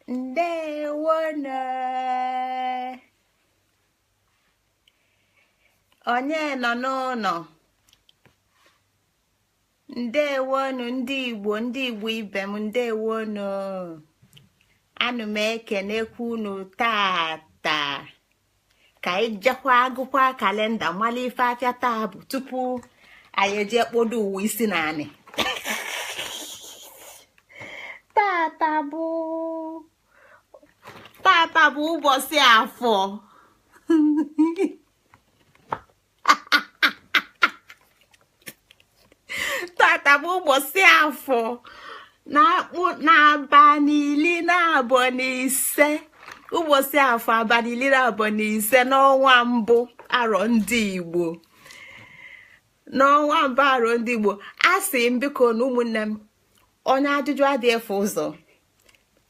Ndewonu. Onye nọ n'ụlọ? Ndewonu ndị Igbo, ndị Igbo ibe m, ndewonu. Anụ m ekenekwa unu tata. Ka anyị jekwa agụkwa kalenda mala ife afịa taa bụ tupu anyị eje kpodo ụwa isi naanị. Tata bụ ụbọchị afọ. Tata bụ ụbọchị afọ na-akpụ n'abalị 25, ụbọchị afọ abalị 25 n'ọnwa mbụ arọ ndị Igbo. N'ọnwa mbụ arọ ndị Igbo, a sị m biko na ụmụnne m, onye ajụjụ adịghị efe ụzọ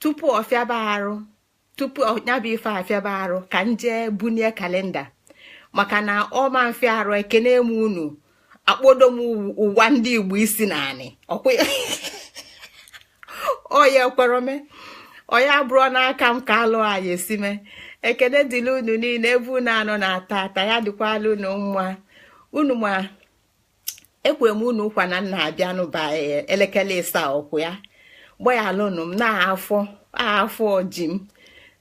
tupu ọ fịaba arụ, tupu ya bụ ife afịaba arụ, ka m jee bunie kalenda, maka na ọma mfe arụ. Ekene m unu, akpọdo m ụwa ndị Igbo isi naanị oya ekwerome oya bụrụ n'aka m ka alụ anyị esi mee. Ekene dịla unu niile ebe unu anọ na-ata ata, ya dịkwala unu mma. Unu ma ekwe m unu nkwa na nna abịanụ ba elekere 7 ọkwụ ya gbayalụnụ m na afọ afọ ji m.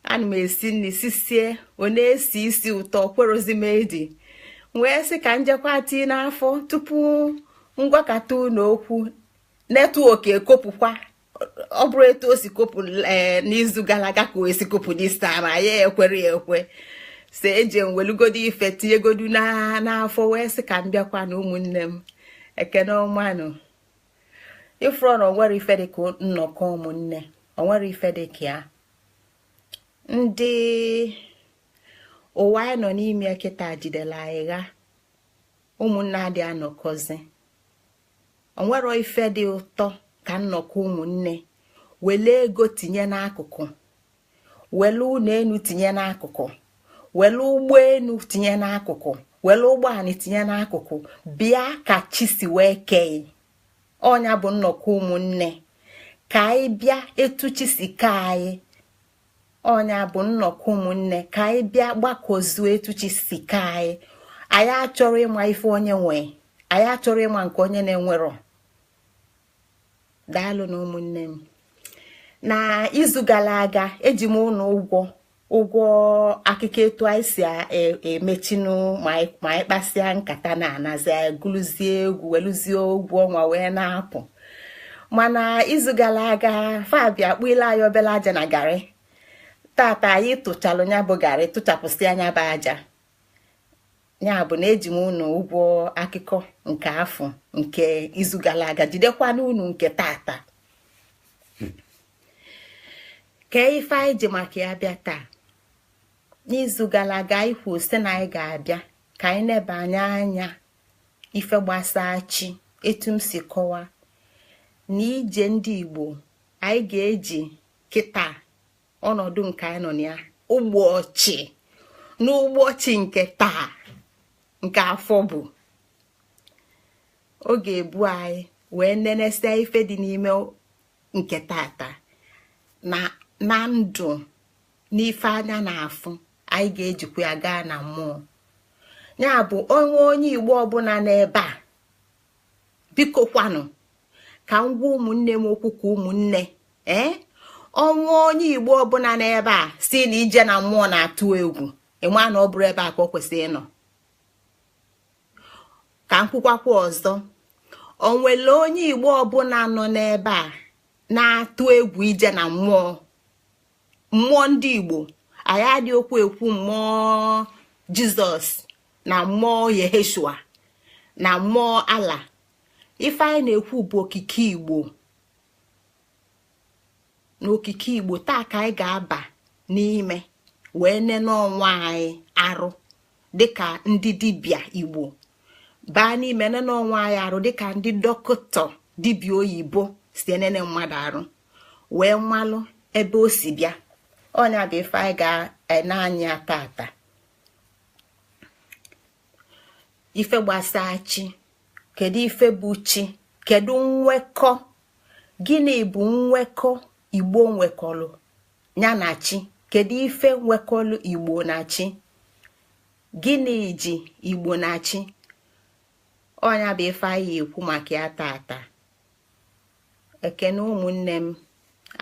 Ana m esi nri sisie, ọ na-esi isi ụtọ kwerozi m edi, wee sị ka njekwa tii n'afọ tupu ngwakọta unu okwu. Netwọk ekopụkwa, ọ bụrụ etu o si kopụ n'izu gara aga ka o esi kopụ this time, anyị ekwere ya ekwe si eji welugodo ife tinyegodu n'afọ, wee sị ka m bịakwa na ụmụnne m. Ekene ọmanụ ifuru na onwere ife dị ka nnọkọ ụmụnne, onwere ife dị ka ya. Ndị ụwa anyị nọ n'ime kịta jidere anyị gha, ụmụnne adị anọkọzi. Onwere ife dị ụtọ ka nnọkọ ụmụnne. Wele ego tinye n'akụkụ, wele ụlọ enu tinye n'akụkụ, wele ụgbọ enu tinye n'akụkụ, wele ụgbọ anị tinye n'akụkụ, bịa ka chi si wee kee. Ọnya bụ nnọkọ ụmụnne, ka anyị bịa etu chi si kee anyị. Ọnya bụ nnọkọ ụmụnne, ka anyị bịa gbakọzuo etu chi si kee anyị. Anyị achọrọ ịma ife onye nwee, anyị achọrọ ịma nke onye na-enwerọ. Daalụ na ụmụnne m. Na izu gara aga eji m ụnụ ụgwọ akụkọ etu anyị si emechinụ ma anyị kpasịa nkata na-anazi gụlụzie egwu welụzie ụgwọ ọnwa wee na-apụ. Mana izu gara aga fabia kpụile anyị obere aja na garị. Tata anyị tụchalụ nya bụ garị, tụchapụsị anya bụ aja. Ya bụ na eji m unu ụgwọ akụkọ nke afọ nke izu gara aga, jidekwana unu nke tata. Kee ife anyị ji maka ya bịa taa. N'izu gara aga anyị kwuo sị na anyị ga-abịa ka anyị nebanye anya ife gbasaa chi, etu m si kọwaa na ije ndị Igbo anyị ga-eji kịta ọnọdụ nke anyị nọ na ya ụbọchị n'ụbọchị nke taa nke afọ bụ oge ebu anyị wee nenesia ife dị n'ime nke tata na ndụ n'ife anya na-afụ. Anyị ga-ejikwa ya gaa na mmụọ. Ya bụ onwe onye Igbo ọbụla n'ebe a, biko kwanụ ka m gwa ụmụnne m okwu ka ụmụnne. Ọnwụ onye Igbo ọbụla n'ebe a si na ije na mmụọ na-atụ egwu, ịma na ọ bụrụ ebe a ka ọ kwesịrị ịnọ. Ka m kwukwakwa ọzọ, o nwere onye Igbo ọbụla nọ n'ebe a na-atụ egwu ije na mmụọ? Mmụọ ndị Igbo anyị adị okwu ekwu mmụọ Jizọs na mmụọ Yeheshua na mmụọ Allah. Ife anyị na-ekwu bụ okike Igbo. N'okike Igbo taa ka anyị ga-aba n'ime wee nene onwe anyị arụ dịka ndị dibịa Igbo, baa n'ime nene onwe anyị arụ dịka ndị dọkịta dibịa oyibo si enene mmadụ arụ, wee malụ ebe o si bịa. Ọnya bụ ife anyị ga-ene anya tata. Ife gbasaa chi, kedu ife bụ chi, kedu nwekọ, gịnị bụ nwekọ Igbo nwekọrọ Ya na chi, kedu ife nwekọlụ Igbo na chi? Gịnị ji Igbo na chi? Ọnya bụ ife anyị ekwu maka ya tata. Ekene ụmụnne m,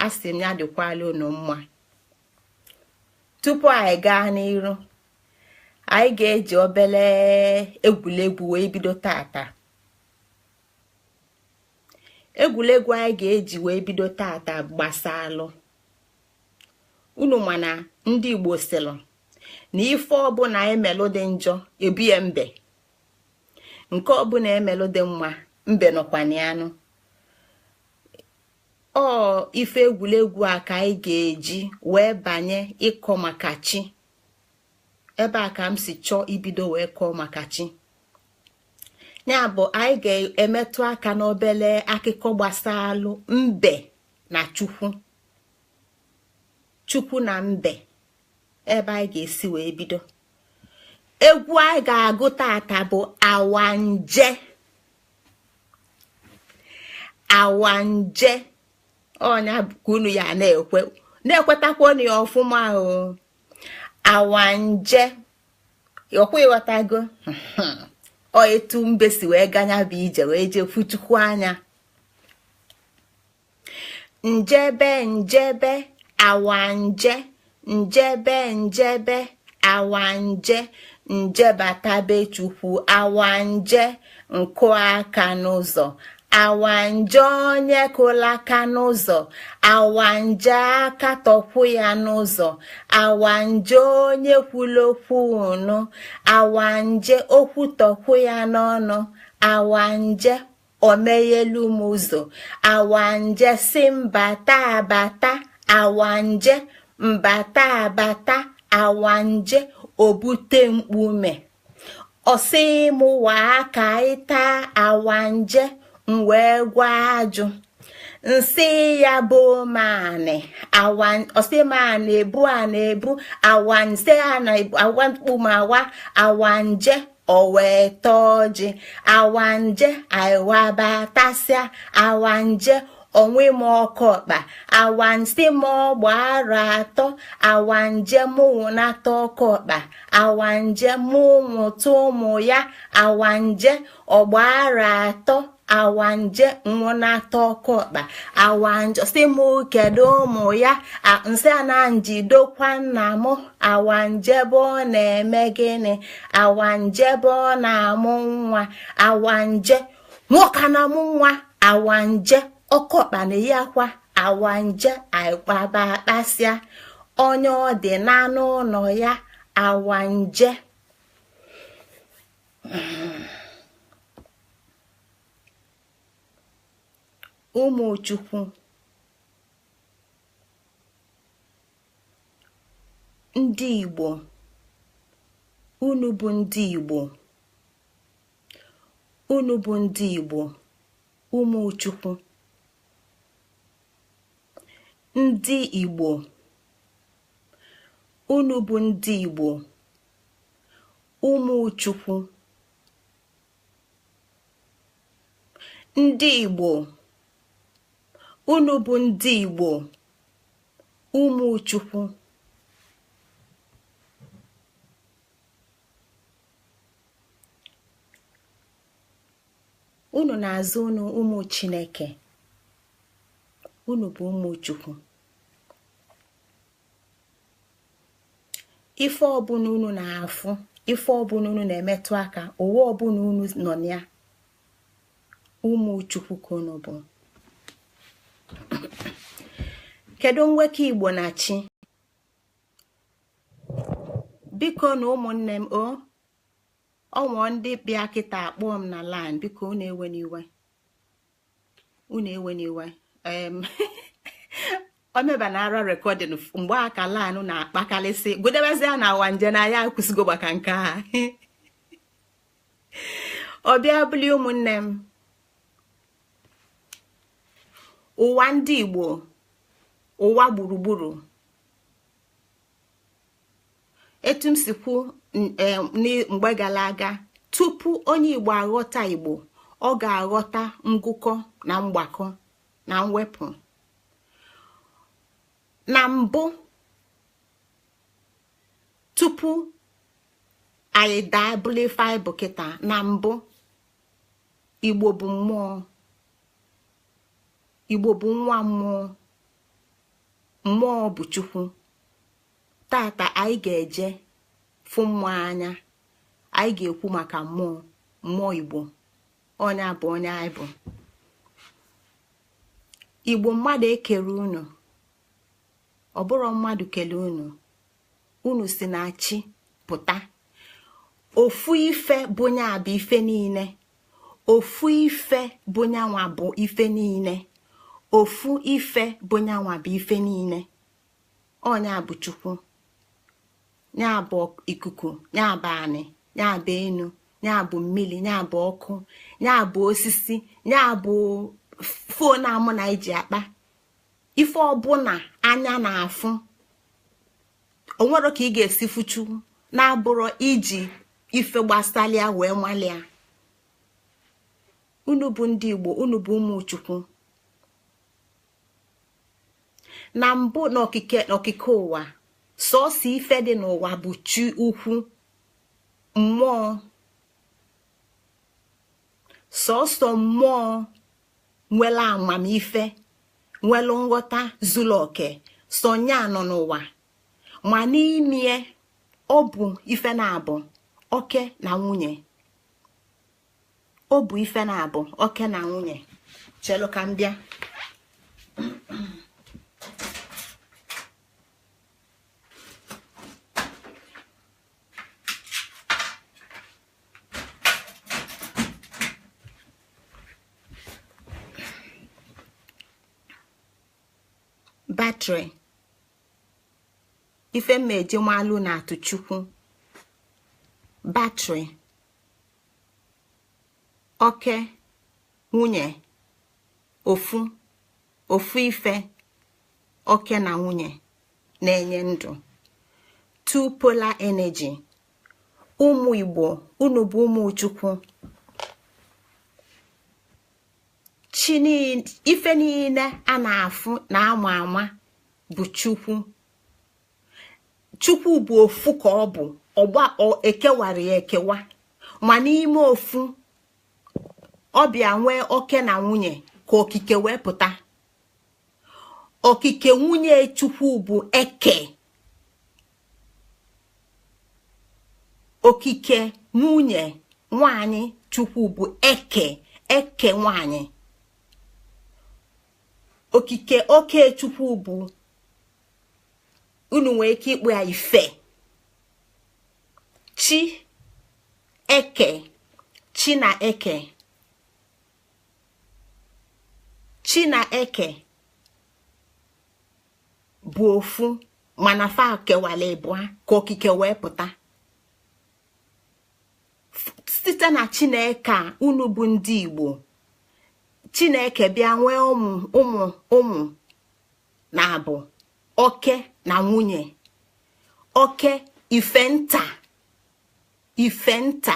asị m ya dịkwala unu mma. Tupu anyị gaa n'iru, anyị ga-eji obele egwuregwu wee bido tata. Egwuregwu anyị ga-eji wee bido tata gbasalụ unu, mana ndị Igbo sịlụ na ife ọbụla emelụ dị njọ ebie mbe, nke ọbụla emelụ dị mma mbe nọkwa n'anụ. Ọ ife egwuregwu a ka anyị ga-eji wee banye ịkọ maka chi. Ebe a ka m si chọọ ibido wee kọọ maka chi. Ya bụ, anyị ga-emetụ aka n'obele akụkọ gbasalụ mbe na Chukwu, Chukwu na mbe, ebe anyị ga-esi wee bido. Egwu anyị ga-agụ tata bụ awanje. Awanje ọnya ka unu ya na-ekwe, na-ekwetakwa ya ọfụma o. Awanje, ọkwa ịghọtago ọ etu mbe si wee ganya bụ ije wee jee fụ Chukwu anya. Njebe njebe awanje, njebe njebe awanje, njebata be Chukwu awanje, nkụ aka n'ụzọ awanje, onye kụla aka n'ụzọ awanje, aka tọkwu ya n'ụzọ awanje, onye kwulu okwu unu awanje, okwu tọkwu ya n'ọnụ awanje, omeghelu m ụzọ awanje, si mbata abata awanje, mbata abata awanje, obute mkpume ọsị m waa ka ịta awanje, m wee gwa ajụ nsị ya bụ manị ọsị ma na-ebu a na-ebu awanse a na-awa mkpu awa awanje, o wee tọọ ọjị awanje, aiwabatasịa awanje, onwe m ọkọ ọkpa awansi m ọgba arọ atọ awanje, mụ nata ọkọ ọkpa awanje, mụ nwụta ụmụ ya awanje, ọgba arọ atọ awanje, nwụnata ọkọ ọkpa awanje, si m kedu ụmụ ya nsị a na njidokwa nna m awanje, bụ ọ na-eme gịnị awanje, bụ ọ na-amụ nwa awanje, nwoke na-amụ nwa awanje, ọkọkpa na-eyi akwa awanje, akwaba akpasịa onye ọ dị n'anụ ụlọ ya awanje. Ụmụ Chukwu, ndị Igbo, unu bụ ndị Igbo, unu bụ ndị Igbo, ụmụ Chukwu, ndị Igbo, unu bụ ndị Igbo, ụmụ Chukwu, ndị Igbo, unu bụ ndị Igbo, ụmụ Chukwu. Unu na-azụ unu ụmụ Chineke, unu bụ ụmụ Chukwu. Ife ọbụla unu na-afụ, ife ọbụla unu na-emetụ aka, ụwa ọbụla unu nọ na ya, ụmụ Chukwu ka unu bụ. Kedu nwekọ Igbo na chi? Biko na ụmụnne m, o ọnwụ ndị bịa kịta akpọọ m na line, biko unu ewe n'iwe, unu ewe n'iwe. Omeba na ara recording mgbe aka line na-akpakalịsị gụdebezie na awanje na ya akwụsịgo maka nke a. Ọbịa bụli ụmụnne m, ụwa ndị Igbo, ụwa gburugburu, etu m si kwu mgbe gara aga, tupu onye Igbo aghọta Igbo, ọ ga-aghọta ngụkọ na mgbakọ na mwepụ. Na mbụ, tupu anyị daa bụlụ ife anyị bụ kịta, na mbụ Igbo bụ mmụọ, Igbo bụ nwa mmụọ, mmụọ bụ Chukwu. Tata anyị ga-eje fụ mmụọ anya, anyị ga-ekwu maka mmụọ, mmụọ Igbo, onye bụ onye anyị bụ. Igbo, mmadụ ekere unu, ọ bụrụ mmadụ kele unu, unu si na chi pụta. Ofu ife bụ nya bụ ife niile, ofu ife bụ nyanwa bụ ife niile, ofu ife bụ nyanwa bụ ife niile. Ọnya bụ Chukwu, ya bụ ikuku, ya bụ anị, ya bụ enu, ya bụ mmiri, ya bụ ọkụ, ya bụ osisi, ya bụ phone amụ na iji akpa. Ife ọbụla anya na-afụ, onwero ka ị ga-esi fụ Chukwu na-abụrụ iji ife gbasalịa wee malịa. Unu bụ ndị Igbo, unu bụ ụmụ Chukwu. Na mbụ n'okike n'okike ụwa, sọọsọ ife dị n'ụwa bụ chi ukwu, mmụọ, sọọsọ mmụọ nwere amamife, nwere nghọta zuru oke, sọ nya nọ n'ụwa. Ma n'ime ọ bụ ife na-abụ oke na nwunye, ọ bụ ife na-abụ oke na nwunye. Chelu ka m bịa. Battery ife mma eji malụ na atụ Chukwu. Battery, oke nwunye, ofu ofu ife, oke na nwunye na-enye ndụ, two polar energy. Ụmụ Igbo, unu bụ ụmụ Chukwu. Chi, ife niile a na-afụ na ama ama bụ Chukwu. Chukwu bụ ofu ka ọ bụ, ọgba ekewara ya ekewa, ma n'ime ofu ọbịa nwee oke na nwunye ka okike wee pụta. Okike nwunye Chukwu bụ eke. Okike nwunye nwanyị Chukwu bụ eke, eke nwanyị. Okike oke Chukwu bụ, unu nwee ike ịkpụ ya ife chi, eke chi na eke chi na eke bụ ofu, mana fa kewala ịbụa ka okike wee pụta site na Chineke. A unu bụ ndị Igbo, Chineke bịa nwee ụmụ ụmụ ụmụ na abụ oke na nwunye, oke ife nta, ife nta,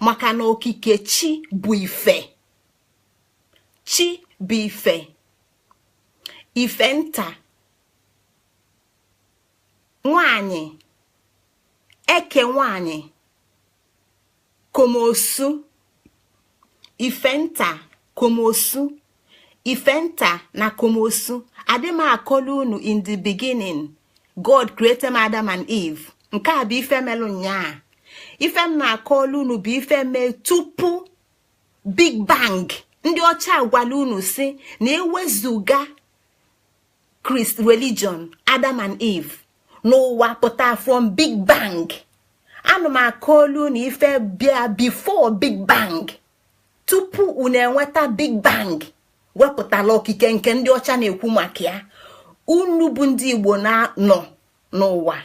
maka na okike chi bụ ife, chi bụ ife, ife nta nwanyị, eke nwanyị, komosu, ife nta, komosu, ife nta na komosu. Adị m akọlu unu, in the beginning God created Adam and Eve. Nke a bụ ife melụ nyaa. Ife m na-akọlu unu bụ ife mee tupu Big Bang. Ndị ọcha gwara unu si na ewezuga Christ religion, Adam and Eve n'ụwa pụta from Big Bang. Ana m akọlu unu ife bịa before Big Bang, tupu unu enweta Big Bang wepụtala okike nke ndị ọcha na-ekwu maka ya. Unu bụ ndị Igbo na-nọ n'ụwa.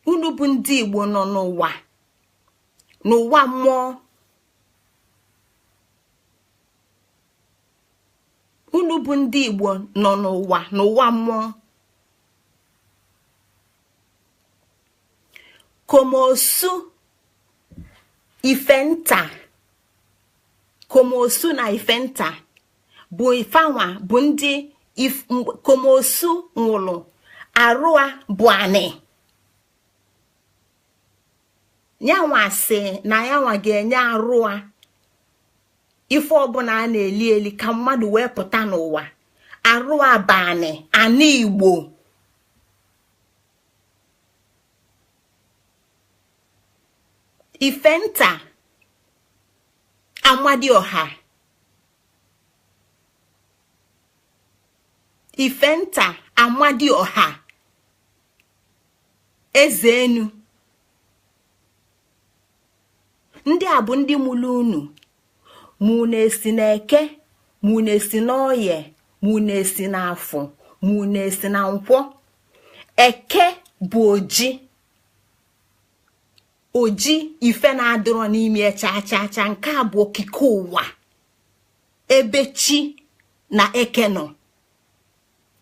Unu bụ ndị Igbo nọ n'ụwa, n'ụwa mmụọ. Unu bụ ndị Igbo nọ n'ụwa, n'ụwa mmụọ. Komosu ife nta, komosu na ife nta. Bụ ifanwa bụ ndị komosu nwụrụ arụa bụ anị. Yanwa sị na yanwa ga-enye arụa ife ọbụla a na-eli eli ka mmadụ wee pụta n'ụwa. Arụa bụ anị, anị Igbo. Ifenta Amadioha, Ifenta Amadioha, eze enu. Ndị a bụ ndị mụrụ unu. Mụ na-esi n'eke, mụ na-esi n'oye, mụ na-esi n'afọ, mụ na-esi na nkwọ. Eke bụ oji. Oji ife na-adịrọ n'ime cha cha cha. Nke a bụ okike ụwa ebe chi na eke nọ.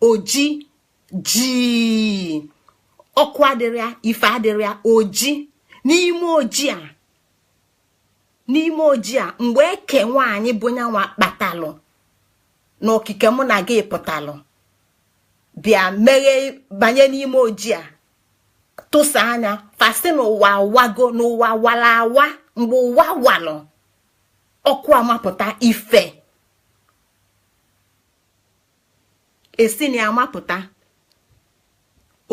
Oji ji ọkụ adịrị ya, ife adịrị ya, oji. N'ime oji a, n'ime oji a, mgbe eke nwaanyị bụ nyanwa kpatalụ na okike mụ na gị pụtalụ, bịa meghe banye n'ime oji a, tụsa anya fasị n'ụwa awago, n'ụwa wala awa. Mgbe ụwa walụ, ọkụ amapụta, ife esi na amapụta.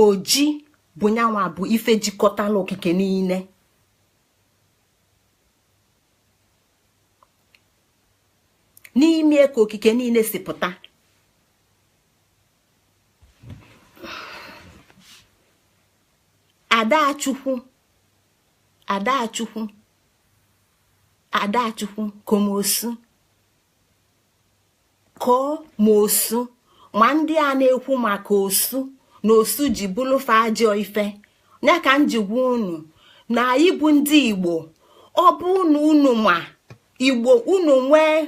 Oji bụ nyanwa bụ ife jikọtala okike niile. N'ime ka okike niile si pụta. Adachukwu, Adachukwu, Adachukwu komosu komosu. Ma ndị a na-ekwu maka osu na osu ji bụlụfa ajọ ife, ya ka m ji gwa unu na anyị bụ ndị Igbo. Ọ bụ unu unu ma Igbo unu nwee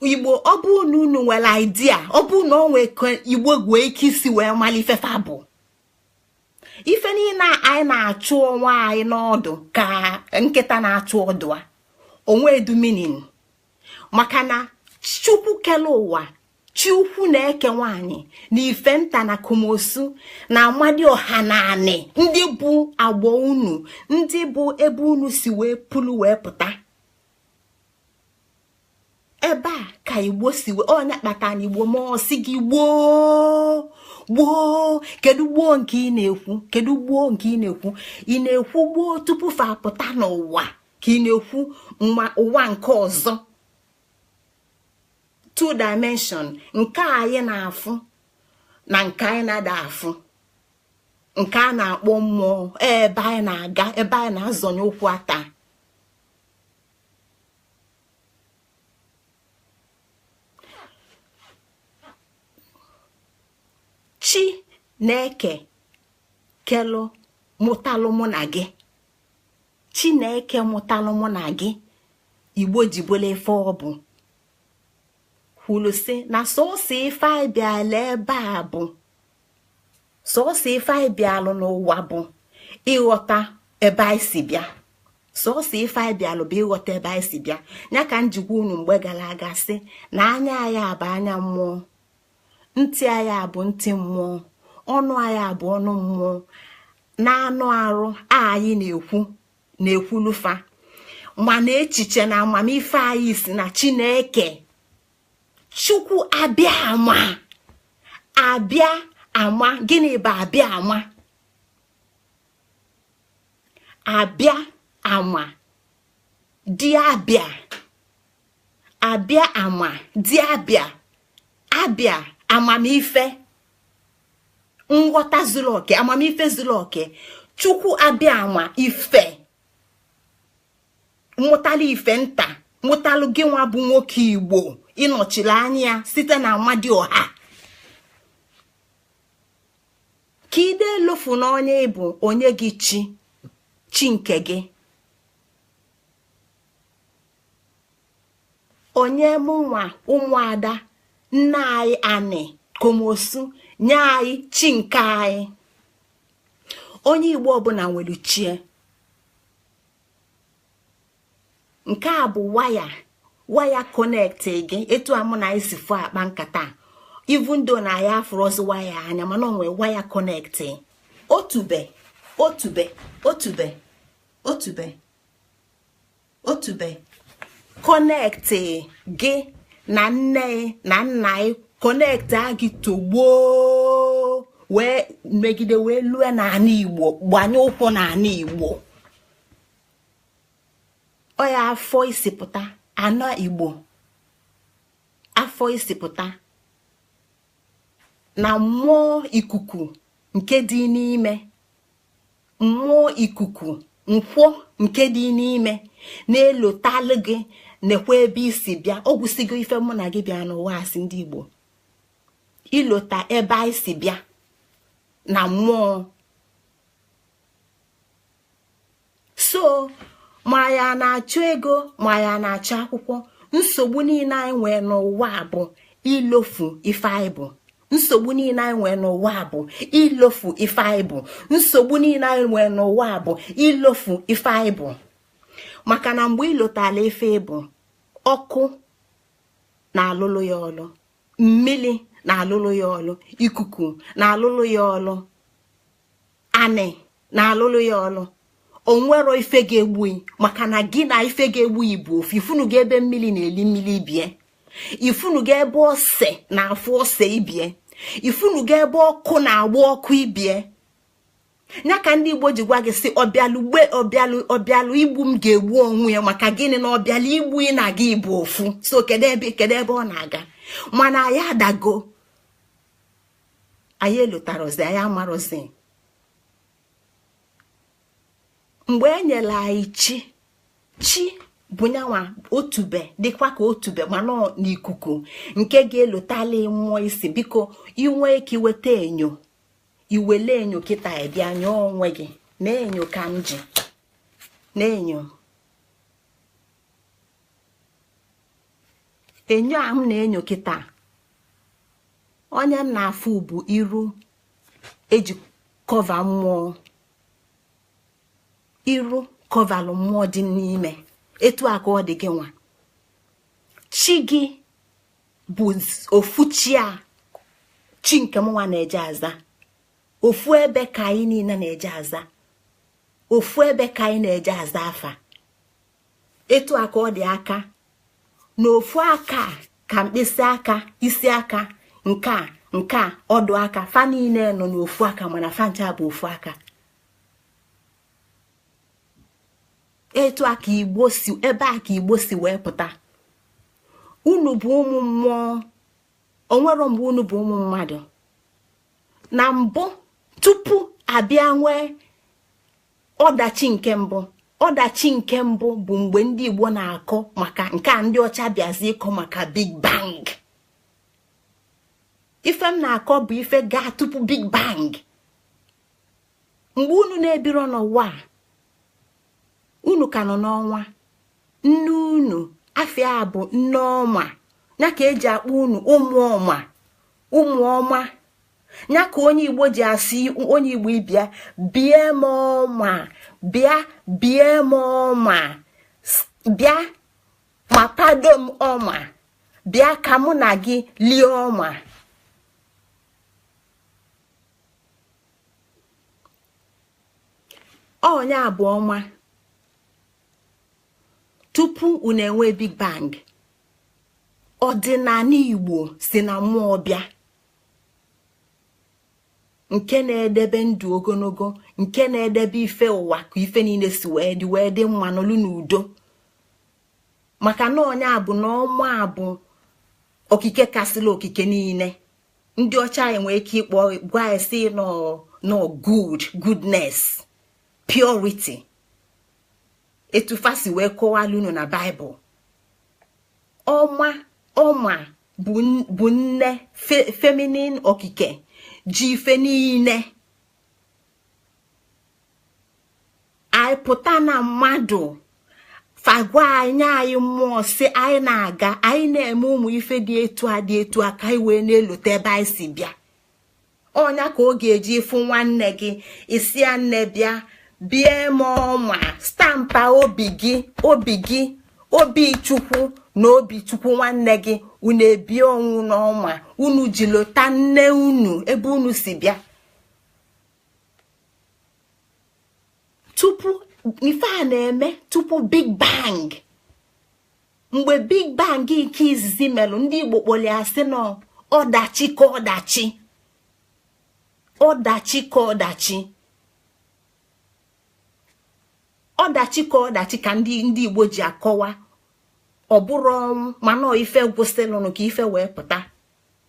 Igbo, ọ bụ unu unu nwere idea, ọ bụ na o nwee ka Igbo gwee ike isi wee mara ifefa bụ ife niile anyị na-achụ onwe anyị n'ọdụ ka nkịta na-achụ ọdụ a onwe duminin. Maka na Chukwu kele ụwa, chi ukwu na-eke nwaanyị na ife nta na komosu na amadioha na anị, ndị bụ agbọ unu, ndị bụ ebe unu si wee pụlụ wee pụta. Ebe a ka Igbo si wee onye kpata na Igbo ma ọ sị gị gboo gboo. Kedu gboo nke ị na-ekwu? Kedu gboo nke ị na-ekwu? Ị na-ekwu gboo tupu fa pụta n'ụwa, ka ị na-ekwu nwa ụwa nke ọzọ? Two dimension, nke anyị na-afụ na nke anyị na-ada afụ, nke a na-akpọ mmụọ, ebe anyị na-aga, ebe anyị na-azọnye ụkwụ ata. Chi na-eke kelụ mụtalụ mụ na gị, Chineke mụtalụ mụ na gị. Igbo ji bụla ife ọ bụ kwuru sị na sọsọ ife anyị bịala ebe a bụ sọsọ ife anyị bịalụ n'ụwa bụ ịghọta ebe anyị si bịa. Sọsọ ife anyị bịalụ bụ ịghọta ebe anyị si bịa. Ya ka m jikwa unu mgbe gara aga sị na anya anyị bụ anya mmụọ, ntị anyị bụ ntị mmụọ, ọnụ anyị bụ ọnụ mmụọ, na anụ arụ anyị na-ekwu na-ekwulufa, mana echiche na amamife anyị si na Chineke. Chukwu abịa ama, abịa ama. Gịnị bụ abịa ama? Abịa ama dị abịa, abịa ama dị abịa, abịa amamife, nghọta zuru oke, amamife zuru oke. Chukwu abịa ama ife mụtalụ ife nta, mụtalụ gị nwa bụ nwoke Igbo ịnọchiri anya ya site na Amadioha. Ka ide elofu na onye ịbụ onye gị chi, chi nke gị, onye mụnwa ụmụada nna anyị anị komosu nye anyị chi nke anyị. Onye Igbo ọbụla nwere chie. Nke a bụ waya Waya connect gị etu a mụ na anyị si fụ akpa nkata, even though na ya afụrọzi waya anya, mana onwe waya connect. Otube, otube, otube, otube, otube connect gị na nne na nna ị, connect gị togbuo wee megide wee lue n'ala Igbo, gbanye ụkwụ n'ala Igbo. Ọ ya afọ isi pụta anọ Igbo, afọ isi pụta na mmụọ ikuku nke dị n'ime, mmụọ ikuku nkwọ nke dị n'ime na-elotalụ gị nekwa ebe isi bịa. Ọ gwụsịgo ife mụ na gị bịa n'ụwa asị ndị Igbo, ilota ebe anyị si bịa na mmụọ. So ma ya na-achọ ego, ma ya na-achọ akwụkwọ, nsogbu niile anyị nwee n'ụwa bụ ilofu ife anyị bụ. Nsogbu niile anyị nwee n'ụwa bụ ilofu ife anyị bụ. Nsogbu niile anyị nwee n'ụwa bụ ilofu ife anyị bụ. Maka na mgbe ilotala ife bụ, ọkụ na-alụlụ ya ọlụ, mmili na-alụlụ ya ọlụ, ikuku na-alụlụ ya ọlụ, anị na-alụlụ ya ọlụ. Onwero ife ga-egbu, maka na gị na ife ga-egbu bụ ofu. Ifunugo ebe mmiri na-eli mmiri bie, ifunugo ebe ose na-afụ ose ibie, ifunugo ebe ọkụ na-agba ọkụ ibie. Ya ka ndị Igbo ji gwa gị sị, ọbịalụ gbe ọbịalụ ọbịalụ igbu m ga-egbu onwe ya. Maka gịnị? Na ọbịalụ igbu ị na gị bụ ofu. So kedu ebe ọ na-aga? Mana anyị adago, anyị elotarozi, anyị amarozi. Mgbe e nyere anyị chi, chi bụ nyanwa otube, dịkwa ka otube mana n'ikuku nke ga-elotali mmụọ isi. Biko inwe ike iweta enyo, iwele enyo kịta bịa nyụọ onwe gị na-enyo ka m ji na-enyo. Enyo a m na-enyo kịta, onye m na-afụ bụ iru eji kọva mmụọ, iru kọvalụ mmụọ dị n'ime. Etu a ka ọ dị gị nwa. Chi gị bụ ofu chi a, chi nke m nwa na-eje aza. Ofu ebe ka anyị niile na-eje aza, ofu ebe ka anyị na-eje aza afa. Etu a ka ọ dị aka na ofu aka ka mkpịsị aka, isi aka nke a, nke a, ọdụ aka, fa niile nọ n'ofu aka, mana fa ncha bụ ofu aka. Etu a ka Igbo si, ebe a ka Igbo si wee pụta. Unu bụ ụmụ mmụọ, onwero mgbe unu bụ ụmụ mmadụ. Na mbụ, tupu abịa nwee ọdachi nke mbụ, ọdachi nke mbụ bụ mgbe ndị Igbo na-akọ maka nke a ndị ọcha bịazi ịkọ maka Big Bang. Ife m na-akọ bụ ife gaa tupu Big Bang. Mgbe unu na-ebiro n'ụwa, unu ka nọ n'ọnwa. Nne unu afịa bụ nne ọma, ya ka eji akpọ unu ụmụ ọma, ụmụ ọma. Ya ka onye Igbo ji asị onye Igbo ịbịa bie m ọma, bịa bie m ọma, bịa ma pado m ọma, bịa ka mụ na gị lie ọma. Onye abụ ọma tupu unu enwe Big Bang. Ọdịnala Igbo si na mmụọ bịa, nke na-edebe ndụ ogologo, nke na-edebe ife ụwa ka ife niile si wee dị, wee dị mma n'olu n'udo. Maka na onye bụ na ọma bụ okike kasịla okike niile. Ndị ọcha anyị nwee ike ịkpọ gwa anyị sị nọ good, goodness, purity. Etu fasi wee kọwalụ unu na Baịbụl. Ọma ọma bụ nne feminine okike ji ife niile. Anyị pụta na mmadụ fagwa anyị anyị mmụọ si anyị na-aga, anyị na-eme ụmụ ife dị etu a dị etu a ka anyị wee na-elote ebe anyị si bịa. Ọnya ka ọ ga-eji ịfụ nwanne gị isi ya nne bịa bie m ọma, stampa obi gị, obi gị, obi Chukwu Na obi chukwu nwanne gị unu ebi onwu n'ọnwa unu ji lota nne unu ebe unu si bịa. Tupu ife a na-eme, tupu Big Bang, mgbe Big Bang nke izizi melụ, ndị Igbo kpọrọ ya sị na ọdachi ka ọdachi, ọdachi ka ọdachi, ọdachi ka ọdachi ka ndị Igbo ji akọwa. Ọ bụrụ ọnwụ mana ife gwụsịlụnụ ka ife wee pụta.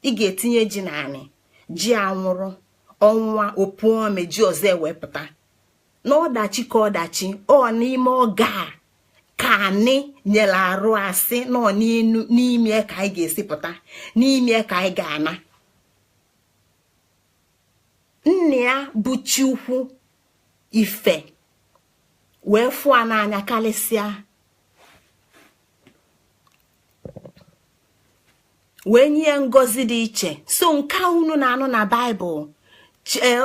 Ị ga-etinye ji naanị ji anwụrụ ọnwa opuome ji ọzọ wee pụta. Na ọdachi ka ọdachi ọ n'ime oge a ka anyị nyere arụ asị nọ n'ime ka anyị ga-esi pụta, n'ime ka anyị ga-ana. Nne ya bụ Chukwu ife wee fụọ n'anya karịsịa, wee nye ngọzi dị iche. So nke unu na-anụ na Baịbụl,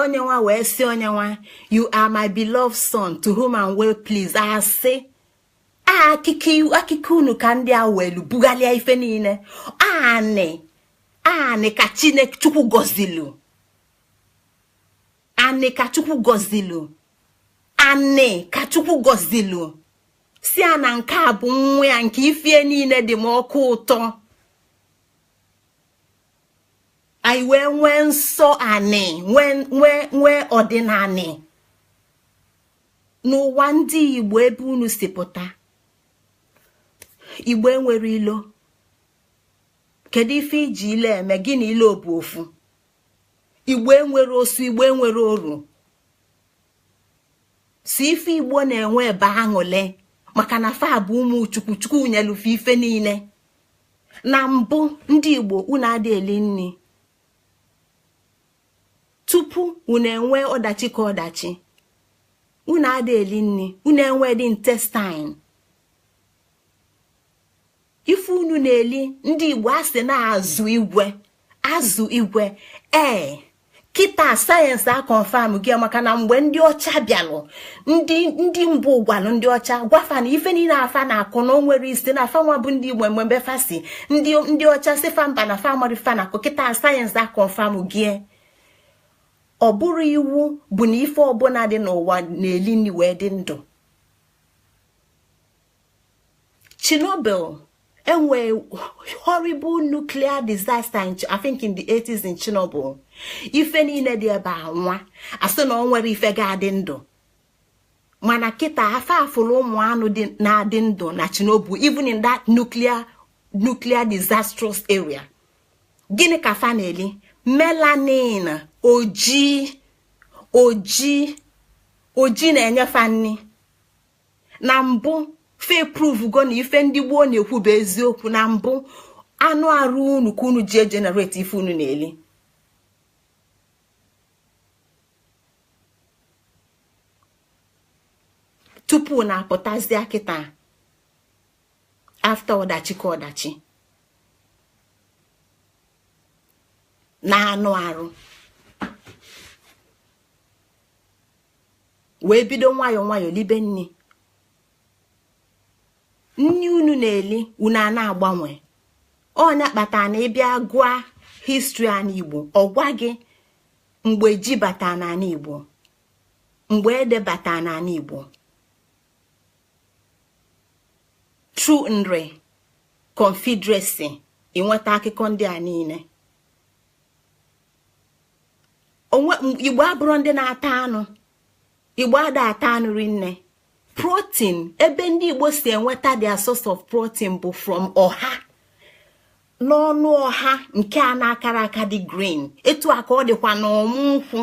onye nwa wee sị onye nwa, you are my beloved son to whom I'm well pleased. Asị akụkọ unu ka ndị a welu bugharịa ife niile. Anị anị ka Chineke Chukwu gọzilu, anị ka Chukwu gọzilu, anị ka Chukwu gọzilu, si a na nke a bụ nwa ya nke ifie niile dị m ọkụ ụtọ. Anyị wee nwee nsọ anị, nwee ọdịnanị n'ụwa ndị Igbo ebe unu si pụta. Igbo enwere ilo. Kedu ife iji ile eme? Gị na ilo bụ ofu. Igbo enwere osu, Igbo enwere oru. Si ife Igbo na-enwe ebe aṅụle, maka na fa bụ ụmụ Chukwu, Chukwu nyelufe ife niile. Na mbụ ndị Igbo unu adị eli nri tupu unu enwe ọdachi ka ọdachi. Unu adị eli nri, unu enwe dị intestine. Ife unu na-eli ndị Igbo asị na-azụ igwe, azụ igwe. Ee, kịta sayensị a confirm gị, maka na mgbe ndị ọcha bịalụ, ndị mbụ gwalụ ndị ọcha gwafa na ife niile afa na-akụ na o nwere isi na afa nwa bụ ndị Igbo. Mgbe fa si ndị ọcha si fa mba na fa mara ife na-akụ, kịta sayensị a confirm gị. Ọ bụrụ iwu bụ na ife ọbụla dị n'ụwa na-eli nri wee dị ndụ. Chernobyl enwe horrible nuclear disaster in, I think in the 80s in Chernobyl. Ife niile dị ebe a nwa asị na ọ nwere ife ga-adị ndụ, mana kịta afa afụrụ ụmụ anụ na-adị ndụ na Chernobyl, even in that nuclear disastrous area. Gịnị ka fa na-eli? Melanin, oji oji oji na-enyefa nri. Na mbụ fe prove go na ife ndị gboo na-ekwu bụ eziokwu. Na mbụ anụ arụ unu ka unu ji egenerate ife unu na-eli. Tupu na-apụtazie kịta after ọdachi ka ọdachi na anụ arụ wee bido nwayọọ nwayọọ libe nni. Nni unu na-eli unu a na-agbanwe. Ọnya kpatara na ịbịa gụa histri ala Igbo, ọ gwa gị mgbe ji bata n'ala Igbo, mgbe ede bata n'ala Igbo, True Nri Confederacy, ịnweta akụkọ ndị a niile. Igbo abụrụ ndị na-ata anụ, Igbo ada ata anụ rinne. Protein ebe ndị Igbo si enweta their source of protein bụ from ọha, n'ọnụ ọha nke a na-akara aka dị green, etu a ka ọ dịkwa n'ọmụ nkwụ.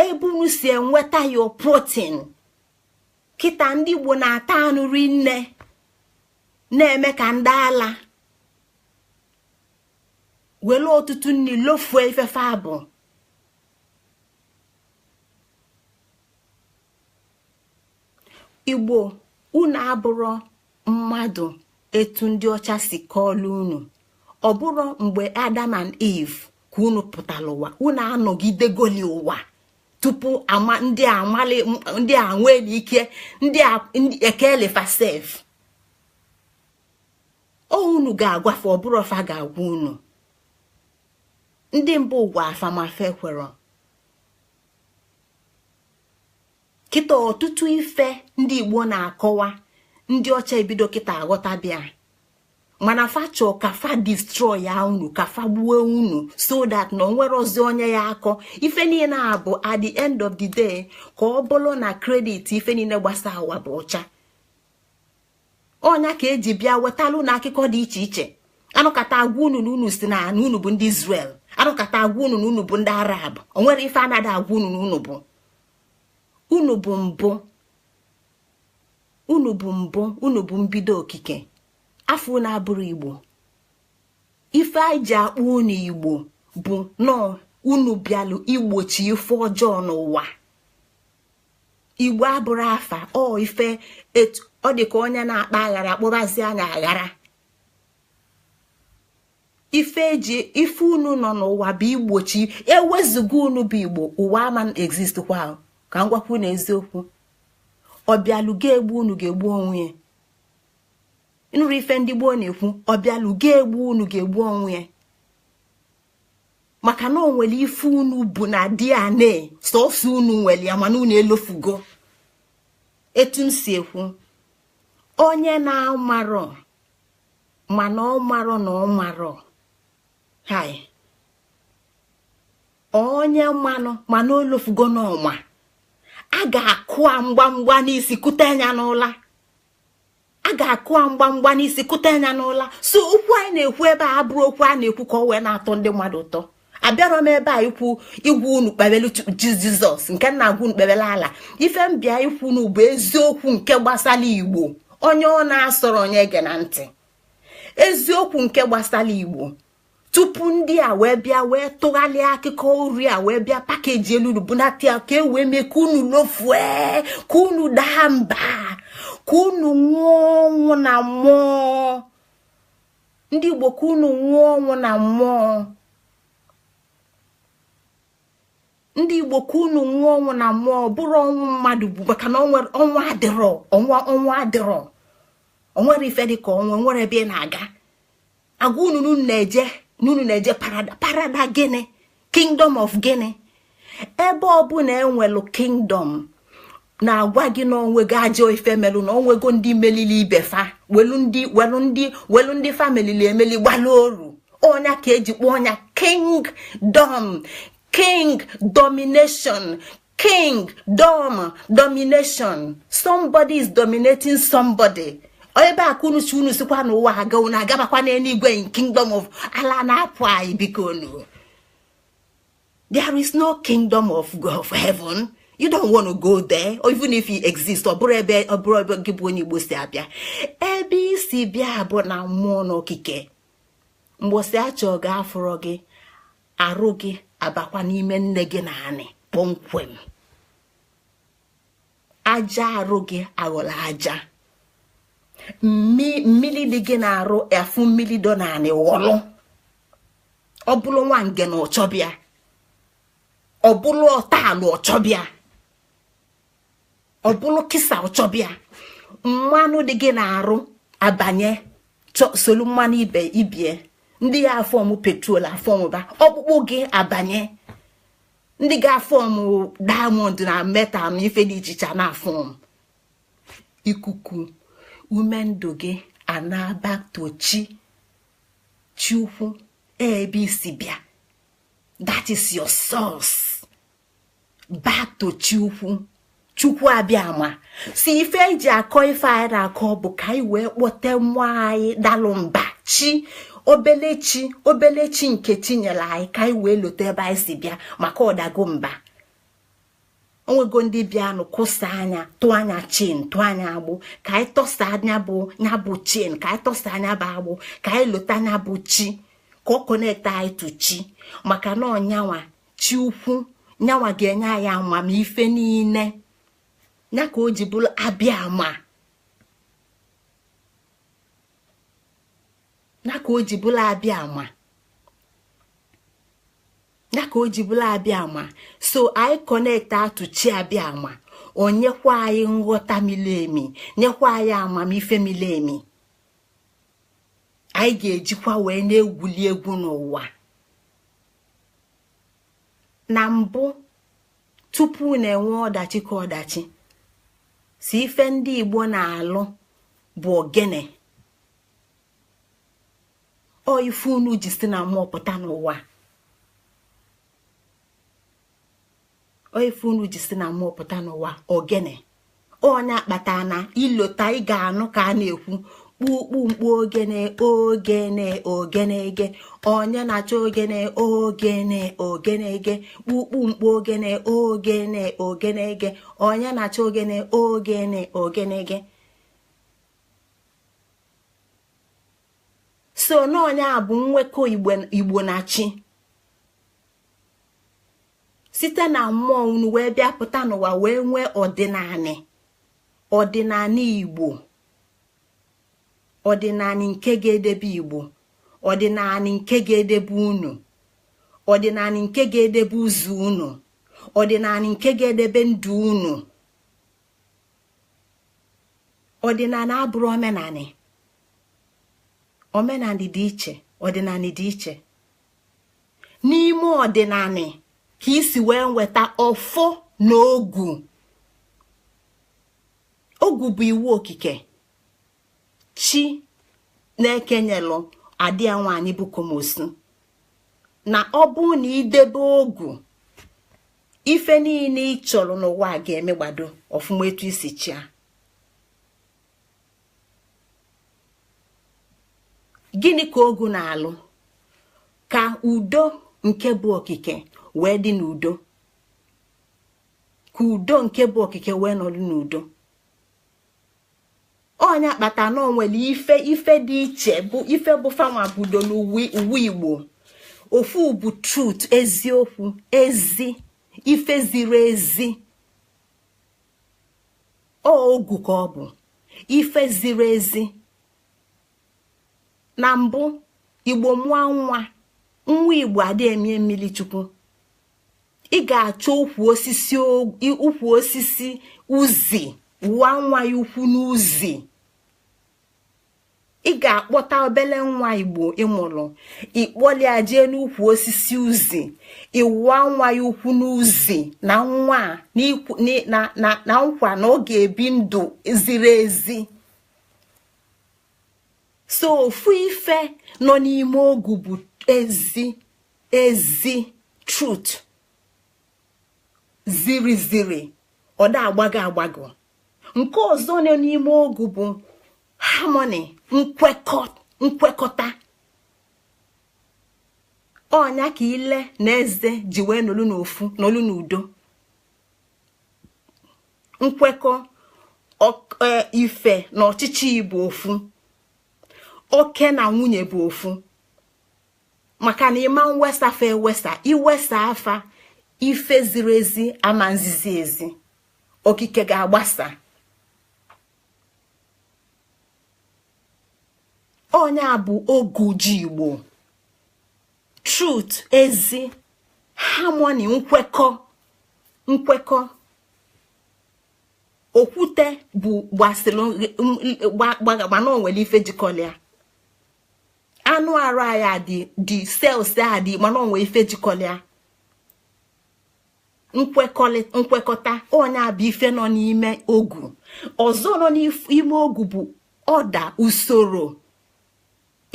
Ebe unu si enweta your protein kịta, ndị Igbo na-ata anụ rinne na-eme ka ndị ala were ọtụtụ nri lofue ifefe abụ. Igbo unu abụrụ mmadụ etu ndị ọcha si kọọlụ unu. Ọ bụrụ mgbe Adam and Eve ka unu pụtara ụwa, unu anọgidegoli ụwa tupu ama ndị amali ndị a nwere ike ndị ekelefasef. O unu ga-agwafe, ọ bụrụ ọfa ga-agwa unu. Ndị mbụ gwa afa ma fa ekwerọ. Kịta ọtụtụ ife ndị Igbo na-akọwa, ndị ọcha ebido kịta aghọtabịa, mana fa chọọ ka fa destroy ya unu, ka fa gbuo unu, so that na onwere ozi onye ya akọ ife niile a bụ at the end of the day ka ọ bụrụ na credit ife niile gbasa ụwa bụ ọcha. Ọnya ka eji bịa wetalụ na akụkọ dị iche iche. Anụkata agwa unu na unu si na unu bụ ndị Israel, anụkata agwa unu na unu bụ ndị Arab. O nwere ife anaghị agwa unu na unu bụ, unu bụ mbụ, unu bụ mbụ, unu bụ mbido okike. Afọ unu abụrụ Igbo. Ife anyị ji akpọ unu Igbo bụ nọọ unu bịalụ igbochi ife ọjọọ n'ụwa. Igbo abụrụ afa ọ ife ọ dị ka onye na-akpa aghara akpọbazi anya aghara. Ife eji ife unu nọ n'ụwa bụ igbochi, ewezuga unu bụ Igbo, ụwa ama exist kwa. Ka m gwakwu na eziokwu, ọbịalụ ga-egbu unu ga-egbu onwe ya. Nụrụ ife ndị gboo na-ekwu, ọbịalụ ga-egbu unu ga-egbu onwe ya, maka na o nwere ife unu bụ na DNA sọsọ unu nwere ya, mana unu elofugo. Etu m si ekwu, onye na-amarọ mana ọ marọ na ọ marọ, hai, onye mmanụ mana o lofugo n'ọnwa, a ga-akụ mgbamgba n'isi kute anya n'ụla. A ga-akụ mgbamgba n'isi kute anya n'ụla. So okwu anyị na-ekwu ebe a abụrụ okwu a na-ekwu ka ọ wee na-atọ ndị mmadụ ụtọ. Abịarọ m ebe a ikwu igwu unu kpebelu Jizọs nke nna agwa unu kpebele ala. Ife mbịa ikwu unu bụ eziokwu nke gbasara Igbo. Onye ọ na-asọrọ onye ege na ntị. Eziokwu nke gbasara Igbo tupu ndị a wee bịa wee tụgharịa akụkọ ori a wee bịa pakeji elu unu bunata ya ka e wee mee ka unu lofue, ka unu daa mba, ka unu nwụọ ọnwụ na mmụọ. Ndị Igbo, ka unu nwụọ ọnwụ na mmụọ. Ndị Igbo, ka unu nwụọ ọnwụ na mmụọ. Bụrụ ọnwụ mmadụ bụ maka na ọnwụ adịrọ, ọnwụ adịrọ, onwere ife dị ka ọnwụ, nwere ebe ị na-aga. Agwa unu na-eje n'unu na-eje parada, parada gịnị? Kingdom of gịnị? Ebe ọbụla enwelu kingdom na-agwa gị na onwego ajọ ife melụ, na onwego ndị melili ibe fa, welu ndị fa melili emeli gbalụ oru. Ọnya ka eji kpọọ ọnya kingdom, king domination, kingdom domination. Somebody is dominating somebody. Ebe a ka unu si unu sikwa n'ụwa aga, unu agabakwa n'eluigwe in kingdom of ala na-apụ anyị. Biko nu, there is no kingdom of of heaven. You don't want to go there, or even if it exists, ọ bụrụ ebe ọ bụrụ ebe gị bụ onye Igbo si abịa. Ebe isi bịa bụ na mmụọ n'okike. Mgbọsị achọ gị afụrọ gị, arụ gị abakwa n'ime nne gị na anị kpọmkwem. Aja arụ gị aghọrọ aja. Mmiri dị gị na-arụ afụ mmiri dọ naanị ghọlụ. Ọ bụrụ nwa nge na ọchọbịa, ọ bụrụ ọtalụ ọchọbịa, ọ bụrụ kisa ọchọbịa. Mmanụ dị gị na-arụ abanye solu mmanụ ibe ibie ndị ya afọm petrol afọmụba. Ọkpụkpụ gị abanye ndị ga-afọm diamond na metal na ife dị iche iche na afọm. Ikuku ume ndụ gị anabatochi chi ukwu ebe isi bịa. That is your source. Back to chi ukwu, Chukwu abịa ma si ife eji akọ ife anyị na-akọ bụ ka anyị wee kpọte mmụọ anyị dalụ mba, chi obele, chi obele, chi nke chi nyere anyị, ka anyị wee lote ebe anyị si bịa, maka ọdago mba. Onwego ndị bịanụ kwụsa anya, tụọ anya chain, tụọ anya agbụ. Ka anyị tọsa anya bụ nya bụ chain, ka anyị tọsa anya bụ agbụ, ka anyị lota anya bụ chi, ka ọ connect anyị to chi, maka na ọnyanwa chi ukwu nyanwa ga-enye anyị amamife niile ya ka o ji bụrụ abịa ama, ya ka o ji bụrụ abịa ama, ya ka o ji bụrụ abịa ama. So anyị connect atụ chi abịa ama, onyekwa anyị nghọta mili emi, nyekwa anyị amamife mili emi. Anyị ga-ejikwa wee na-egwuli egwu n'ụwa. Na mbụ, tupu na-enwe ọdachi ka ọdachi si ife ndị Igbo na-alụ bụ ogene. Ọ ife unu ji si na mmụọ pụta n'ụwa. Ọ ife unu ji si na mmụọ pụta n'ụwa ogene. Onye akpata na ilota ị ga-anụ ka a na-ekwu kpukpu mkpu ogene ogene ogenege, onye na-achọ ogene ogene ogenege, kpukpu mkpu ogene ogene ogenege, onye na-achọ ogene ogene ogenege. So na onye a bụ nwekọ Igbo na chi. Site na mmụọ unu wee bịa pụta n'ụwa wee nwee ọdịnanị, ọdịnanị Igbo, ọdịnanị nke ga-edebe Igbo, ọdịnanị nke ga-edebe unu, ọdịnanị nke ga-edebe ụzọ unu, ọdịnanị nke ga-edebe ndụ unu. Ọdịnanị abụrụ omenanị. Omenanị dị iche, ọdịnanị dị iche. N'ime ọdịnanị ka isi wee nweta ọfọ na ogu. Ogu bụ iwu okike chi na-ekenyelụ adịa nwaanyị bụ komosu, na ọ bụ na idebe ogu, ife niile ị chọrọ n'ụwa ga-emegbado ọfụma etu isi chia. Gịnị ka ogu na-alụ? Ka udo nke bụ okike wee dị n'udo, ka udo nke bụ okike wee nọdụ n'udo. Onye akpata na onwere ife ife dị iche bụ ife bụ fanwa budo n'uwe Igbo. Ofu bụ truth, eziokwu, ezi ife ziri ezi. Ọ ogu ka ọ bụ ife ziri ezi. Na mbụ Igbo mụọ nwa, nwa Igbo adịghị emie mmiri Chukwu. Ị ga-achọ ukwu osisi uzi wụọ nwa ya ukwu n'uzi. Ị ga-akpọta obele nwa Igbo ịmụrụ, ịkpọlia jee n'ukwu osisi uzi, ịwụọ nwa ya ukwu n'uzi, na nwa na nkwa na ọ ga-ebi ndụ ziri ezi. So ofu ife nọ n'ime ogu bụ ezi ezi truth, ziri ziri, ọ da agbago agbago. Nke ọzọ nọ n'ime ogu bụ harmony, nkwekọta. Ọnya ka ile na eze ji wee nọlụ n'ofu, nọlụ n'udo. Nkwekọ ife na ọchịchị bụ ofu, oke na nwunye bụ ofu. Maka na ịma nwesafa ewesa, iwesa afa ife ziri ezi ama nzizi ezi, okike ga-agbasa. Onye a bụ ogu ji Igbo. Truth, ezi, harmony, nkwekọ nkwekọ. Okwute bụ gbasịrị mana o nwere ife jikọlịa. Anụ arụ anyị dị cells a dị mana o nwere ife jikọlịa. Nkwekọta onye a bụ ife nọ n'ime ogu. Ọzọ nọ n'ime ogu bụ ọda, usoro.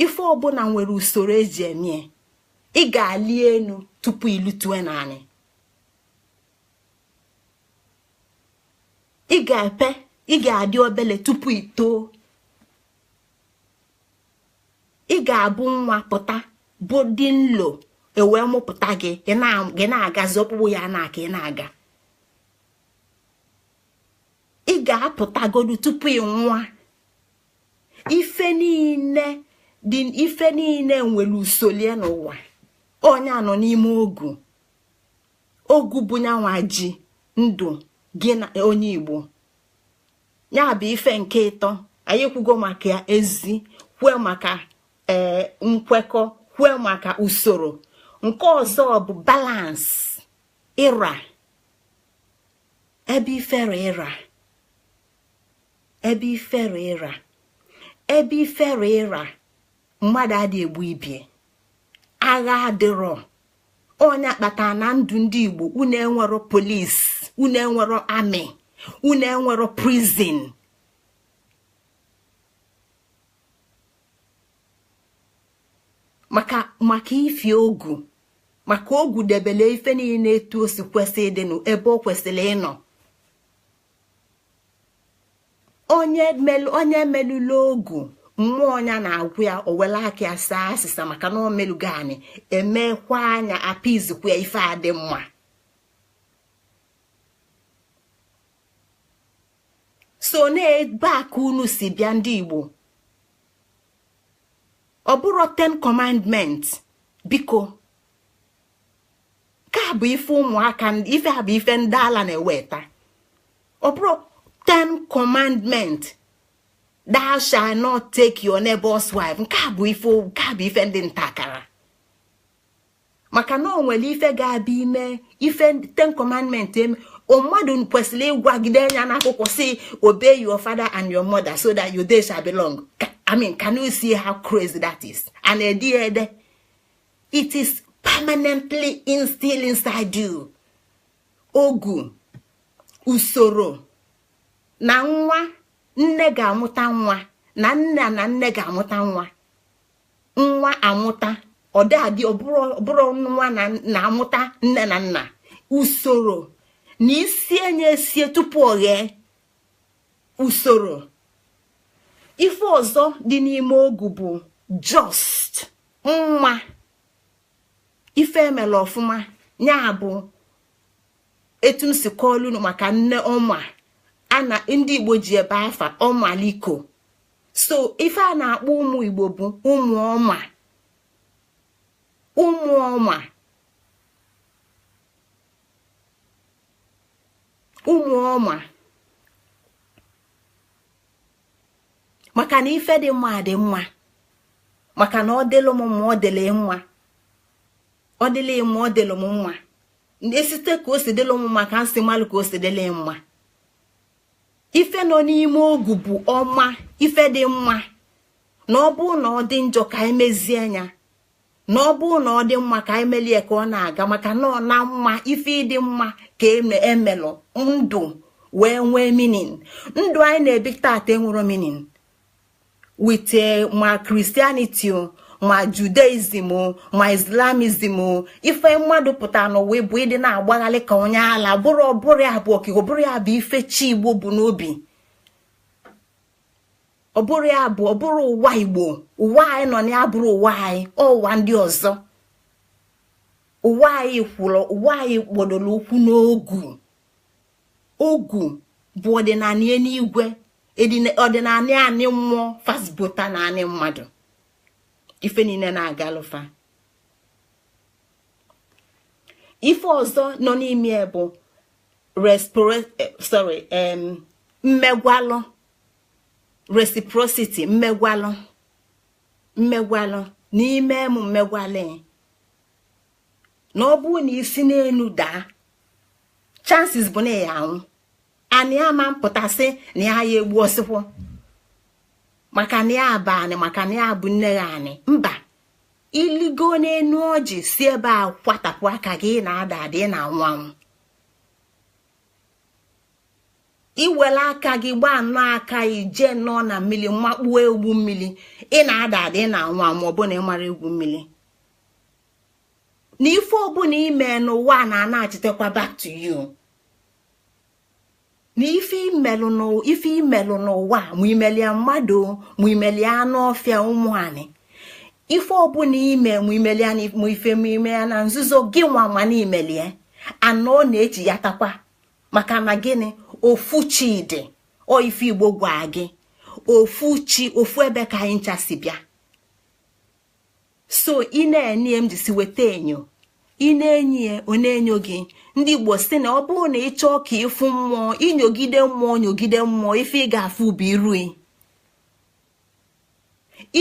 Ife ọbụla nwere usoro eji eme. Ị ga-ali enu tupu ilutue naanị. Ị ga-epe, ị ga-adị obele tupu itoo. Ị ga-abụ nwa pụta bụ dị nlo ewee mụpụta gị, gị na-agazi ọkpụkpụ ya na-aka ị na-aga. Ị ga-apụtagodu tupu ị nwụọ. Ife niile dị, ife niile nwere usolie n'ụwa. Onye a nọ n'ime ogu. Ogu bụ nyanwa ji ndụ gị na onye Igbo. Ya bụ ife nke ịtọ anyị ekwugo maka ya, ezi, kwue maka nkwekọ, kwue maka usoro. Nke ọzọ bụ balance, ịra. Ebe ifere ịra, ebe ifere ịra, ebe ifere ịra Mmadụ adị egbu ibie, agha adịrọ. Onye akpata na ndụ ndị Igbo, unu enwero police, unu enwero army, unu enwero prison. Maka ifi ogu, maka ogu debele ife niile etu o si kwesị ịdịnụ ebe o kwesịrị ịnọ. Onye melụlụ ogu, mmụọ ya na-agwụ ya, o were aka ya saa asịsa maka na o melugo anyị, emekwa anya apizikwa ya ife adị mma. So n'ebe a ka unu si bịa ndị Igbo. Ọ bụrụ 10 commandments, biko, ka bụ ife ụmụaka, ife a bụ ife ndị ala na-eweta. Ọ bụrụ 10 commandment, thou shall not take your neighbor's wife, nke a bụ ife ndị ntakara. Maka na o nwere ife ga-abịa ime ife 10 commandment eme, mmadụ kwesịrị ịgwagide anya n'akwụkwọ si obey your father and your mother so that your days shall be long. I mean, can you see how crazy that is? And ede, it is permanently instilled inside you. Ogu, usoro, na nwa nne ga-amụta nwa, na nna na nne ga-amụta nwa, nwa amụta, ọ dị ọ bụrụ nwa na-amụta nne na nna. Usoro na isi enye esie tupu ọ ghee. Usoro. Ife ọzọ dị n'ime ogu bụ just mma, ife emela ọfụma. Ya bụ etu m si kọọlụ unu maka nne ọma ana ndị Igbo ji ebe afa ọmaliko. So ife a na-akpọ ụmụ Igbo bụ ụmụ ọma, ụmụ ọma, ụmụ ọma. Maka na ife dị mma dị mma, maka na ọ dịlụ m mma, ọ dịlị mma, ọ dịlị mma, ọ dịlụ m mma. Esite ka o si dịlụ m mma ka m si malụ ka o si dịlị mma. Ife nọ n'ime ogu bụ ọma, ife dị mma. Na ọ bụ na ọ dị njọ ka anyị mezie anya, na ọ bụ na ọ dị mma ka anyị melie ka ọ na-aga. Maka na ọ na mma, ife ịdị mma ka emelụ ndụ wee nwee meaning. Ndụ anyị na-ebi taata enwero meaning with ma Christianity, ma Judaism, ma Islamism. Ife mmadụ pụtara n'ụwa bụ ịdị na-agbaghalị ka onye ala bụrụ ọbụrụ ya bụ okike, ọbụrụ ya bụ ife chi Igbo bụ n'obi, ọbụrụ ya bụ ọbụrụ ụwa Igbo. Ụwa anyị nọ na ya bụrụ ụwa anyị, ụwa ndị ọzọ. Ụwa anyị kwụrụ, ụwa anyị kpọdoro ụkwụ n'ogu. Ogu bụ ọdịnala eluigwe, ọdịnala anị mmụọ fasbota na anị mmadụ. Ife niile na-agalụfa. Ife ọzọ nọ n'ime bụ mmegwalụ, reciprocity, mmegwalụ, mmegwalụ n'ime m, mmegwalụ. Na ọ bụrụ na isi n'elu daa, chances bụ na ya anwụ. Anị ama mpụtasị na ya ya egbu ọsịkwọ maka na ya bụ anị, maka na ya bụ nne ya anị. Mba, iligo n'enu ọjị si ebe a kwatapụ aka gị, na-ada ada, ị na-anwụ anwụ. Iwere aka gị gbaa nnọọ aka ije nọ na mmiri makpuo egwu mmiri, ị na-ada ada, ị na-anwụ anwụ, ọ bụ na ị mara egwu mmiri. Na ife ọbụla ime n'ụwa na-anachitekwa back to you. Na ife imelụ n'ụwa, ma imelia mmadụ, ma imelia anụ ọfịa, ụmụ anị, ife ọbụla ime, ma imelia ma ife ma ime ya na nzuzo, gị nwa ma na imelie anọ na-eji ya takwa. Maka na gịnị? Ofu chi dị. Ọ ife Igbo gwa gị, ofu chi, ofu ebe ka anyị ncha si bịa. So ị na-enye m jisi weta enyo, ị na-enyi ya, ọ na-enyo gị. Ndị Igbo si na ọ bụrụ na ị chọọ ka ịfụ mmụọ, inyogide mmụọ, nyogide mmụọ, ife ị ga-afụ bụ iru.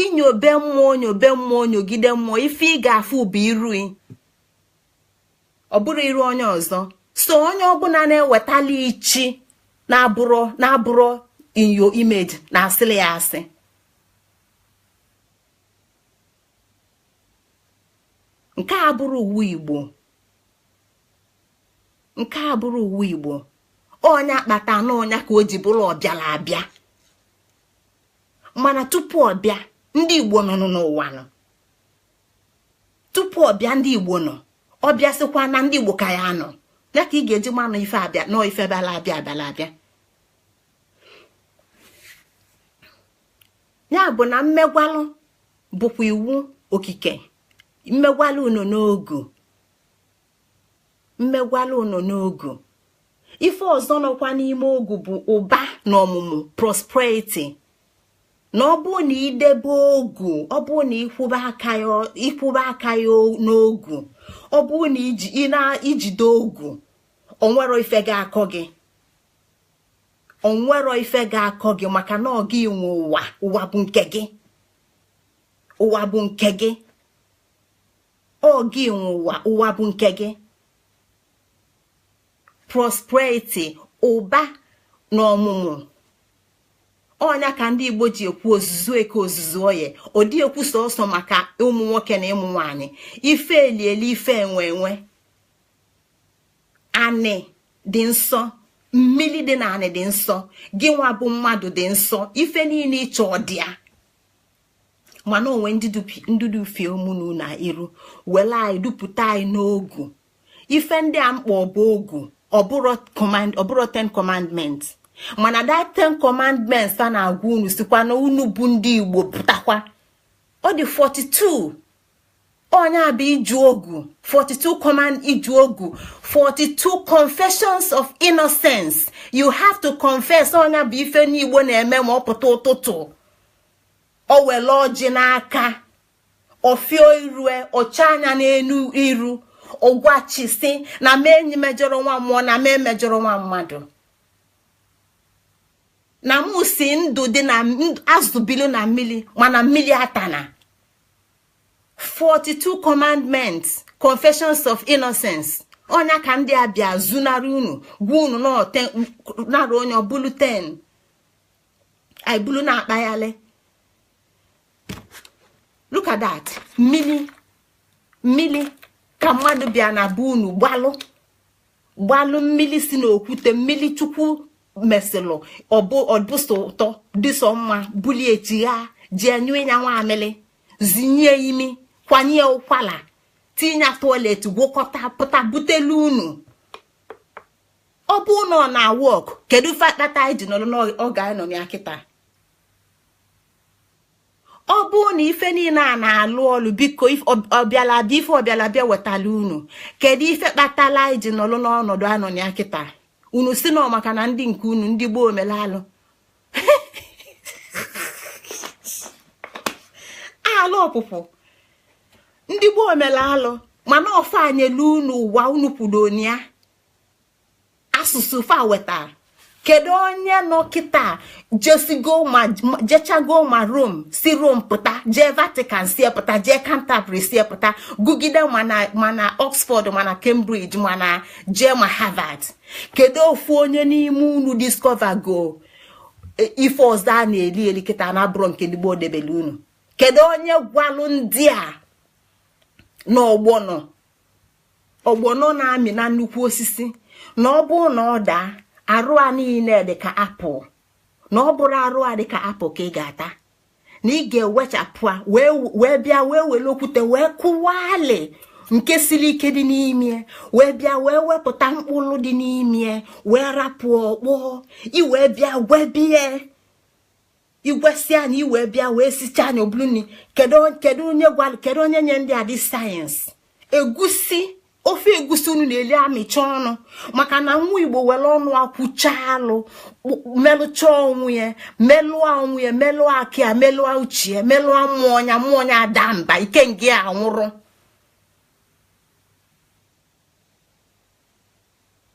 Inyobe mmụọ, nyobe mmụọ, nyogide mmụọ, ife ị ga-afụ bụ iru, ọ bụrụ iru onye ọzọ. So onye ọbụla na-ewetali ichi na-abụrụ in your image na-asịrị ya asị. Nke a bụrụ uwe Igbo, nke a bụrụ uwe Igbo. Ọnya kpata na ọnya ka o ji bụrụ ọbịala abịa. Mana tupu ọbịa, ndị Igbo nọ n'ụwa nọ. Tupu ọbịa, ndị Igbo nọ. Ọbịa sịkwa na ndị Igbo ka ya nọ ya, ka ị ga-eji manụ ife abịa nọọ, ife bịala abịa, abịala abịa. Ya bụ na mmegwalụ bụkwa iwu okike. Mmegwalụ unu n'ogu, mmegwalụ unu n'ogu. Ife ọzọ nọkwa n'ime ogu bụ ụba na ọmụmụ, prosperity. Na ọ bụ na idebe ogu, ọ bụ na ịkwụba aka ya n'ogu, ọ bụ na ị na-ijide ogu, onwero ife ga-akọ gị, onwero ife ga-akọ gị, maka na ọ gị nwe ụwa. Ụwa bụ nke gị, ụwa bụ nke gị, ọ gị nwe ụwa, ụwa bụ nke gị. Prosperity, ụba na ọmụmụ. Ọnya ka ndị Igbo ji ekwu ozuzu eke, ozuzu oye. Odi ekwu sọsọ maka ụmụ nwoke na ịmụ nwaanyị. Ife elieli, ife enwe enwe. Anị dị nsọ, mmili dị na anị dị nsọ, gị nwa bụ mmadụ dị nsọ. Ife niile ịchọ dị ya. Mana onwe ndị dufie mụ na iru were anyị dupụta anyị n'ogu. Ife ndị a mkpa bụ ogu, ọbụrụ 10 commandments. Mana that 10 commandments a na-agwa unu sikwa na unu bụ ndị Igbo pụtakwa. Ọ dị 42. Onye a bụ iju ogu, 42 command, iju ogu, 42 confessions of innocence. You have to confess. Onye bụ ife n'Igbo na-eme ma ọ pụta ụtụtụ, o were ọjị n'aka, ofio irue, ọcha anya n'enu iru, ọgwachi si na ma enyi mejọrọ nwa mmụọ, na ma emejọrọ nwa mmadụ, na mụ si ndụ dị na azụ bilu na mmiri, mana mmiri atana. 42 commandments, confessions of innocence. Ọnya ka ndị a bịa zunarị unu, gwa unu nara onye ọbụlu 10 anyị bulu na-akpaghalị. Look at that. Mmiri, mmiri ka mmadụ bịa na be unu gbalụ, gbalụ mmiri si n'okwute, mmiri Chukwu mesịlụ ọbụsọ ụtọ dịsọ mma, bulie chigha ji enyu ya nwa amịlị, zinye imi, kwanye ụkwala, tinye toilet, gwokọta pụta butelu unu. Ọ bụ na ọ na wọk, kedu ife akpata anyị ji nọrọ n'oge anyị nọ ya kịta? Ọ bụ na ife niile a na-alụ ọlụ, biko, ọbịala abịa, ife ọbịala bịa wetala unu, kedu ife kpatala anyị ji nọrọ n'ọnọdụ anọ ya kịta? Unu si nọ maka na ndị nke unu ndị gboo mere alụ. Alụ ọpụpụ ndị gboo mere alụ, mana ọfa anyelu unu ụwa unu kwudo ya, asụsụ fa wetara. Kedu onye nọ kịta jesigo ma jechago ma Rome, si Rome pụta jee Vatican, sie pụta jee Canterbury, sie pụta gụgide mana Oxford, mana Cambridge, mana jee ma Harvard? Kedu ofu onye n'ime unu discover go ife ọzọ a na-eli eli kịta na abụrụ nke ndị gboo debere unu? Kedu onye gwalụ ndị a na ọgbọnọ, ọgbọnọ na-amị na nnukwu osisi, na ọ bụ na ọ daa, arụ a niile dị ka apple, na ọ bụrụ arụ a dị ka apple ka ị ga-ata, na ị ga-ewechapụ a wee bịa wee were okwute wee kụwalị nke siri ike dị n'ime, wee bịa wee wepụta mkpụrụ dị n'ime, wee rapụ ọkpọ, iwee bịa gwebie igwesi anya, iwee bịa wee sichaa anya obluni? Kedu onye gwa, kedu onye nye ndị a dị sayensị egusi? Ofe egusi unu na-eli amịcha ọnụ, maka na nwa Igbo were ọnụ akwụcha alụ, melụcha onwe ya, melụọ onwe ya, melụọ aka ya, melụọ uche, melụọ mmụọ ya, mmụọ ya ada mba, ike nga ya anwụrụ.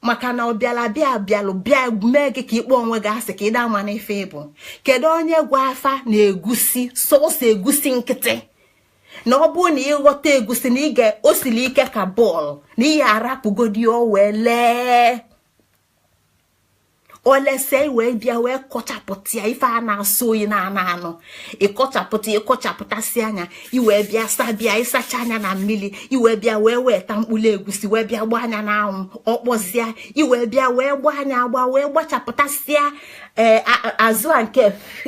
Maka na ọbịala bịa bịalụ bịa mee gị ka ịkpọ onwe gị asị, ka ị dama n'ife ịbụ. Kedu onye gwa afa na egusi sọsọ egusi nkịtị, na ọ bụrụ na ịghọta egusi na ị ga o siri ike ka bọọlụ, na ị ya arapụgodi o wee lee Olese wee bịa wee kọchapụta ya ife a na-asọ oyi na-anụ anụ. Ịkọchapụta ịkọchapụtasị anya, iwee bịa sabịa ịsacha anya na mmiri, iwee bịa wee weta mkpụrụ egusi wee bịa gbaa anya n'anwụ ọkpọzịa, iwee bịa wee gbaa anya agba wee gbachapụtasịa ee azụ a nke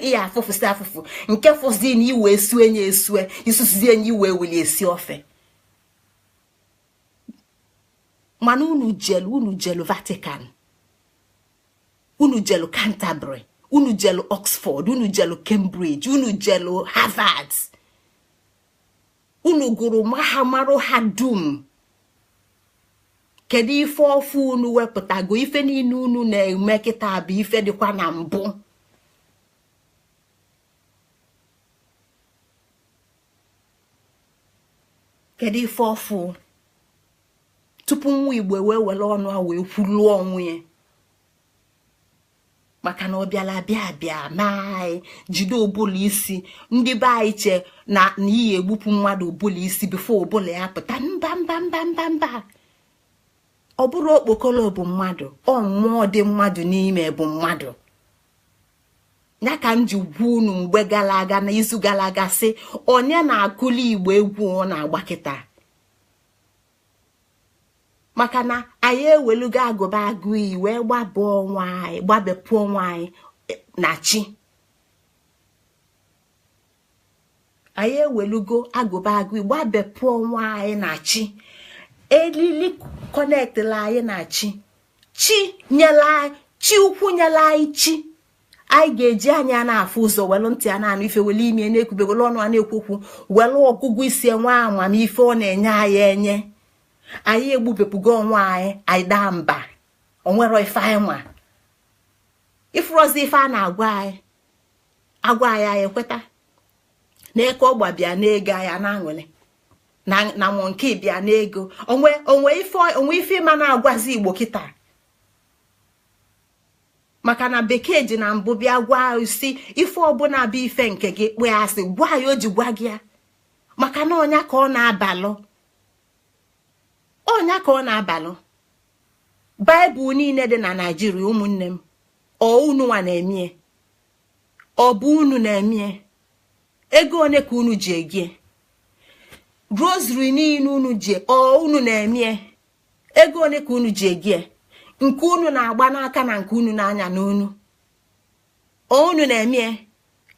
iya afụfụsị afụfụ nke fụzi na iwee sue nye esue isusuzie nye iwee weli esi ofe. Mana unu jelu Vatican, unu jelu Canterbury, unu jelu Oxford, unu jelu Cambridge, unu jelu Harvard, unu gụrụ mahamarụ ha dum. Kedu ife ọfụ unu wepụtago? Ife niile unu na-eme kịta bụ ife dịkwa na mbụ. Kedu ife ọfụ tupu nwa Igbo wee were ọnụ a wee kwuluo onwe ya? Maka na ọ bịala bịa bịa mee anyị jide ụbụla isi. Ndị be anyị che na iyi egbupụ mmadụ ụbụla isi bifo ụbụla ya pụta. Mba mba mba mba mba, ọ bụrụ okpokolo bụ mmadụ, ọ mmụọ dị mmadụ n'ime bụ mmadụ. Ya ka m ji gwa unu mgbe gara aga na izu gara aga sị onye na-akụli Igbo egwu ọ na-agba kịta, maka na anyị ewelugo agụba agụ iyi wee gbabụ onwe anyị, gbabepụ onwe anyị na chi. Anyị ewelugo agụba agụ iyi gbabepụ onwe anyị na chi. Elili kọnektịla anyị na chi. Chi nyela anyị, chi ukwu nyela anyị chi. Anyị ga-eji anya na-afụ ụzọ, welu ntị a na-anụ ife, welu imi na-ekwube, welu ọnụ a na-ekwu okwu, welu ọgụgụ isi enwe amamife ọ na-enye anyị enye. Anyị egbubepụgo onwe anyị, anyị daa mba, onwero ife anyị nwa ifụrọzi ife a na-agwa anyị, agwa anyị anyị ekweta na eke ọgba bịa n'ego anyị na-aṅụlị na mọnke bịa n'ego. Onwe ife ịma na-agwazi Igbo kịta, maka na bekee ji na mbụ bịa gwa anyị si ife ọbụla bụ ife nke gị kpee asị, gwa ya o ji gwa gị ya, maka na ọnya ka ọ na-abalụ, ọnya ka ọ na-abalụ. Baịbụl niile dị na Naịjirịa ụmụnne m, ọ unu nwa na-emie, ọ bụ unu na-emie. Ego one ka unu ji egie? Rosary niile unu ji, ọ unu na-emie. Ego one ka unu ji egie? Nke unu na-agba n'aka na nke unu na-anya n'unu, ọ unu na-emie.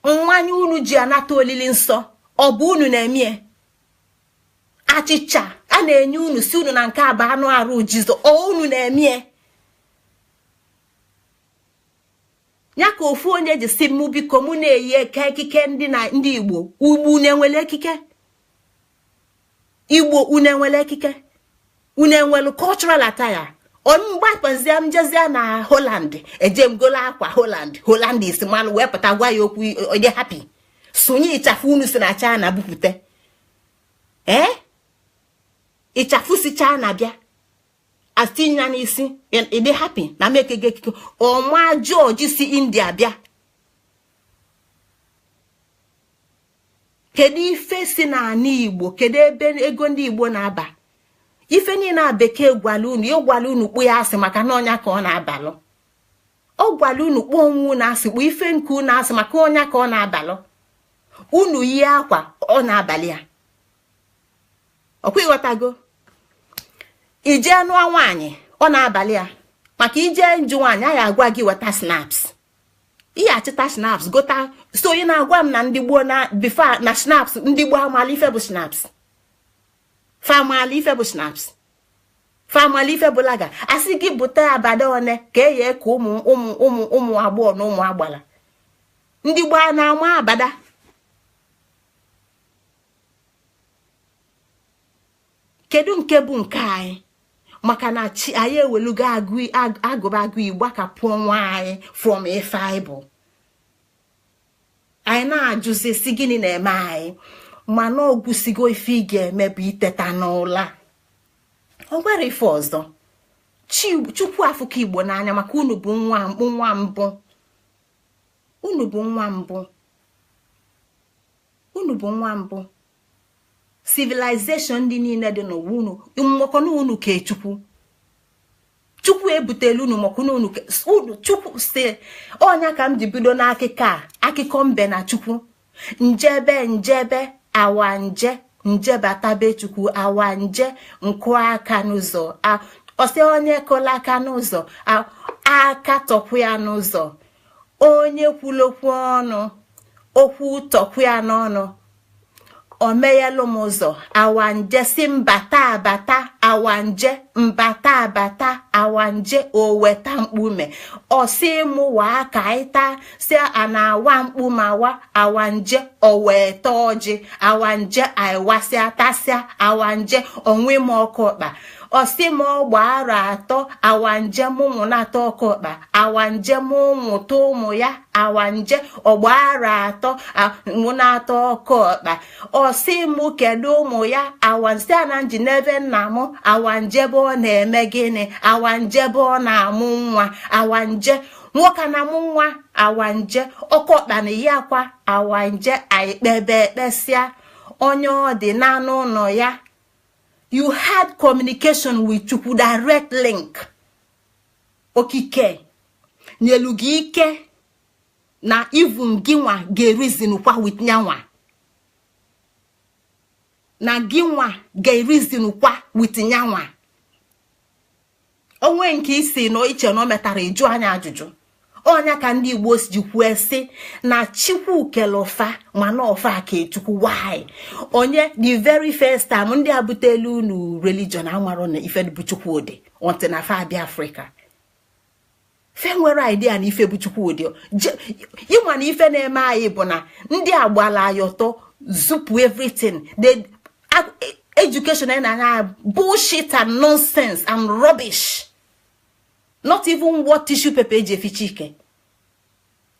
Mmanya unu ji anata olili nsọ, ọ bụ unu na-emie. Achịcha a na-enye unu si unu na nke a bụ anụ arụ Jizọs, ọ unu na-emie. Ya ka ofu onye ji si mụ biko mụ na-eyi eke ekike ndị Igbo. Ugbo unu enwere ekike? Igbo unu enwere ekike? Unu enwere cultural attire? Mgbakpazie m jezie na Holland, eje m golo akwa Holland, Holland isi malụ wee pụta gwa ya okwu onye happy, sonye ịchafụ unu si na China bupụta. Ee, ịchafụ si China bịa atinye ya n'isi, ịdị happy na mekege ekike. Ọma George si India bịa. Kedu ife si n'ala Igbo? Kedu ebe ego ndị Igbo na-aba? Ife niile a bekee gwala unu, ịgwala unu kpụ ya asị maka na ọnya ka ọ na-abalụ. Ọ gwala unu kpụọ onwe unu asị, kpụ ife nke unu asị maka ọnya ka ọ na-abalụ. Unu yie akwa ọ na-abalị ya. Ọkwa ịghọtago? Ije nụọ nwaanyị ọ na-abalị ya, maka ije njụ nwaanyị a ya agwa gị weta snaps, ihe achịta snaps gota. So ị na-agwa m na ndị gboo na before na snaps, ndị gboo amala ife bụ snaps, famala ife bụ snaps, famala ife bụ laga. Asị gị bute abada one ka eye ka ụmụ ụmụ ụmụ ụmụ agbọghọ na ụmụ agbala. Ndị gboo na-ama abada. Kedu nke bụ nke anyị? Maka na chi anyị ewelugo agụba agụ igbo ka pụọ nwa anyị from ife anyị bụ. Anyị na-ajụzi si gịnị na-eme anyị, mana ọ gwụsigo ife ị ga-eme bụ iteta n'ụla. O nwere ife ọzọ. Chukwu afụka Igbo n'anya maka unu bụ nwa mbụ, unu bụ nwa mbụ, unu bụ nwa mbụ. Civilization ndị niile dị n'ụwa unu mmekọ unu ka Chukwu. Chukwu ebutelu unu maka unu Chukwu si ọnya ka m ji bido n'akụkọ a, akụkọ mbe na Chukwu. Njebe njebe awa nje nje bata be Chukwu, awa nje nkụ aka n'ụzọ, ọsị onye kụla aka n'ụzọ aka tọkwu ya n'ụzọ, onye kwulokwu ọnụ okwu tọkwu ya n'ọnụ, o meghelu m ụzọ. Awanje si mbata abata, awanje mbata abata, awanje o weta mkpume, ọsị mụ waa ka ịta si a na-awa mkpume awa, awanje o weta ọjị, awanje aiwasịa tasịa, awanje onwe m ọkụ ọkpa, ọsị m ọgba arọ 3, awanje mụ nwụnata ọkụ ọkpa, awanje mụ nwụta ụmụ ya, awanje ọgba arọ 3 nwụnata ọkụ ọkpa, ọsị mụ kedu ụmụ ya, awansi a na nji n'ebe nna m, awanje bụ ọ na-eme gịnị, awanje bụ ọ na-amụ nwa, awanje nwoke na-amụ nwa, awanje ọkụ ọkpa na ya akwa, awanje aikpebe ekpesịa onye ọ dị n'anụ ụlọ ya. You had communication with Chukwu, direct link. Okike nyelu gị ike na even gị nwa ga-erizinukwa with nyanwa, na gị nwa ga-erizinukwa with nyanwa. Onwe nke isi na iche na o metara ịjụ anya ajụjụ. Ọnya ka ndị Igbo ji kwuo sị na Chukwu kele ụfa mana ọfa ka Chukwu. Why? Onye the very first time ndị a butelu unu religion amarọ na ife bụ Chukwu dị until na fa abịa Afrịka. Fe nwere idea na ife bụ Chukwu dị. Ịma na ife na-eme anyị bụ na ndị agbala anyị ọtọ zupu everything. The education na bullshit and nonsense and rubbish. Not even what tissue paper eji eficha ike.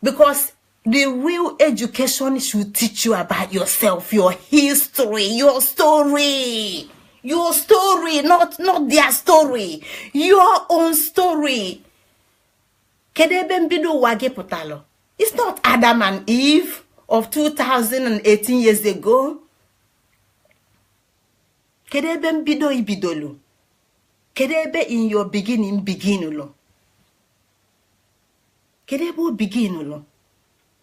Because the real education should teach you about yourself, your history, your story. Your story, not their story. Your own story. Kedu ebe mbido ụwa gị pụtalụ? It's not Adam and Eve of 2018 years ago. Kedu ebe mbido ibidolu? Kedu ebe in your beginning beginulu? Kedu ebe o beginulu?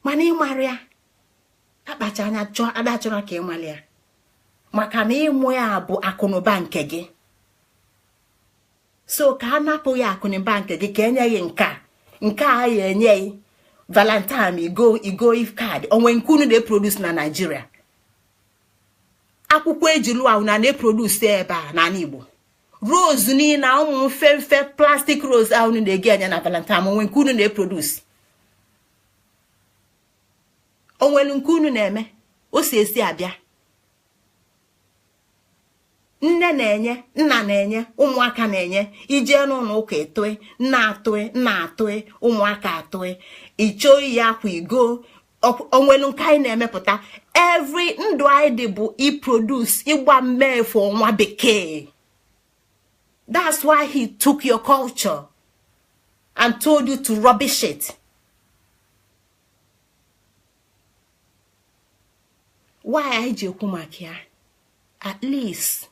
Mana ịmara ya, akpacha anya chọọ ada chọrọ ka ịmara ya, maka na ịmụ ya bụ akụnụba nke gị. So ka a napụ ya akụnụba nke gị ka enye gị nke a, nke a ya enye Valentine igo if card onwe nke unu na-eproduce na Nigeria. Akwụkwọ eji lụọ ahụ na na-eproduce ebe a n'ala Igbo. Rose niile ụmụ mfe plastic rose ahụ na-ege anya na Valentine onwe nke unu na-eproduce. Onwelu nke unu na-eme o si esi abịa. Nne na-enye, nna na-enye, ụmụaka na-enye. Ije n'ụlọ ụka etoe, nna atụe, nna atụe, ụmụaka atụe, icho iyi akwa igo. Onwelu nke anyị na-emepụta. Every ndụ anyị dị bụ iproduce ịgba mmefu ọnwa bekee. That's why he took your culture and told you to rubbish it. Why anyị ji ekwu maka ya? At least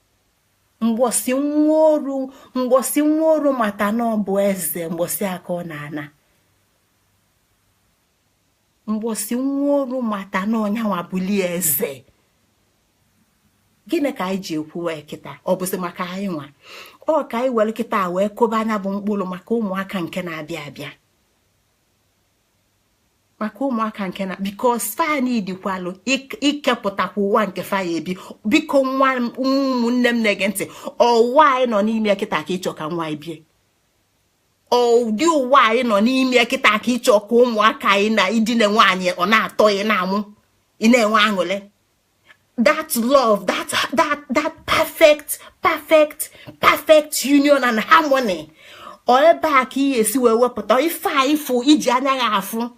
mgbosi nwa oru mata na ọ bụ eze, mgbosi aka ọ na-ana. Mgbosi nwa oru mata na ọnyanwa bulie eze. Gịnị ka anyị ji ekwu wee kịta? Ọ bụzi maka anyị nwa? Ọ ka anyị were kịta wee kụba anya bụ mkpụrụ maka ụmụaka nke na-abịa abịa, maka ụmụaka nke na because fa nidikwalụ ikepụtakwa ụwa nke fa ya ebi. Biko nwa ụmụnne m na-ege ntị, ọwa anyị nọ n'ime kịta ka ịchọ ka nwa anyị bie. Ụdị ụwa anyị nọ n'ime kịta ka ịchọ ka ụmụaka anyị na idine nwaanyị ọ na-atọ ị na-amụ ị na-enwe aṅụrị. That love, that perfect perfect perfect union and harmony. Ọ ebe a ka ị esi wee wepụta ife a ifụ iji anya ya afụ.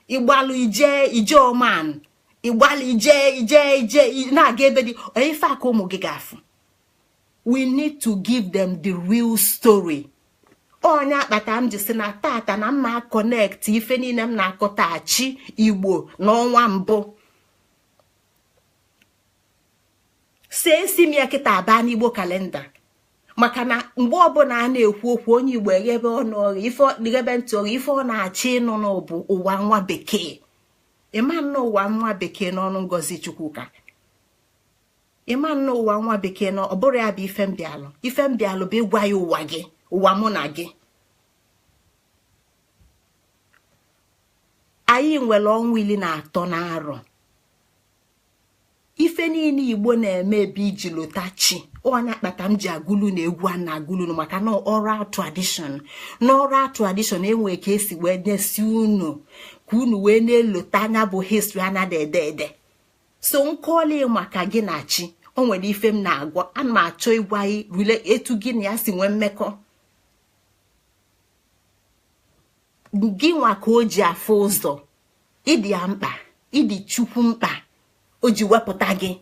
Ịgbalụ ije ije oman, ịgbalụ ije ije ije na-aga ebe dị ife a ka ụmụ gị ga-afụ. We need to give them the real story. Onye akpata m ji si na tata na mma connect ife niile m na-akọta chi Igbo n'ọnwa mbụ. Si esi m ya kịta aba n'Igbo kalenda, Maka na mgbe ọbụla a na-ekwu okwu, onye Igbo eghebe ọnụ ọgha, ife ghebe ntị ọgha, ife ọ na-achọ ịnụ bụ ụwa nwa bekee. Ịma nnọọ ụwa nwa bekee n'ọnụ Ngozi Chukwuka, ịma nnọọ ụwa nwa bekee na ọ bụrụ ya bụ ife mbịalụ. Ife mbịalụ bụ ịgwa ya ụwa gị, ụwa mụ na gị. Anyị nwere ọnwa 13 na arọ. Ife niile Igbo na-eme ebe iji lụta chi. Onye akpata m ji agụlu na egwu a na-agụlu maka na oral tradition, na oral tradition enwe ka esi wee nyesi unu ka unu wee na-elota anya bụ history anaghị ede ede. So nkọli maka gị na chi, o nwere ife m na-agwa, ana m achọ ịgwa rile etu gị na ya si nwee mmekọ. Gị nwa ka o ji afụ ụzọ, ịdị ya mkpa, ịdị Chukwu mkpa, o ji wepụta gị.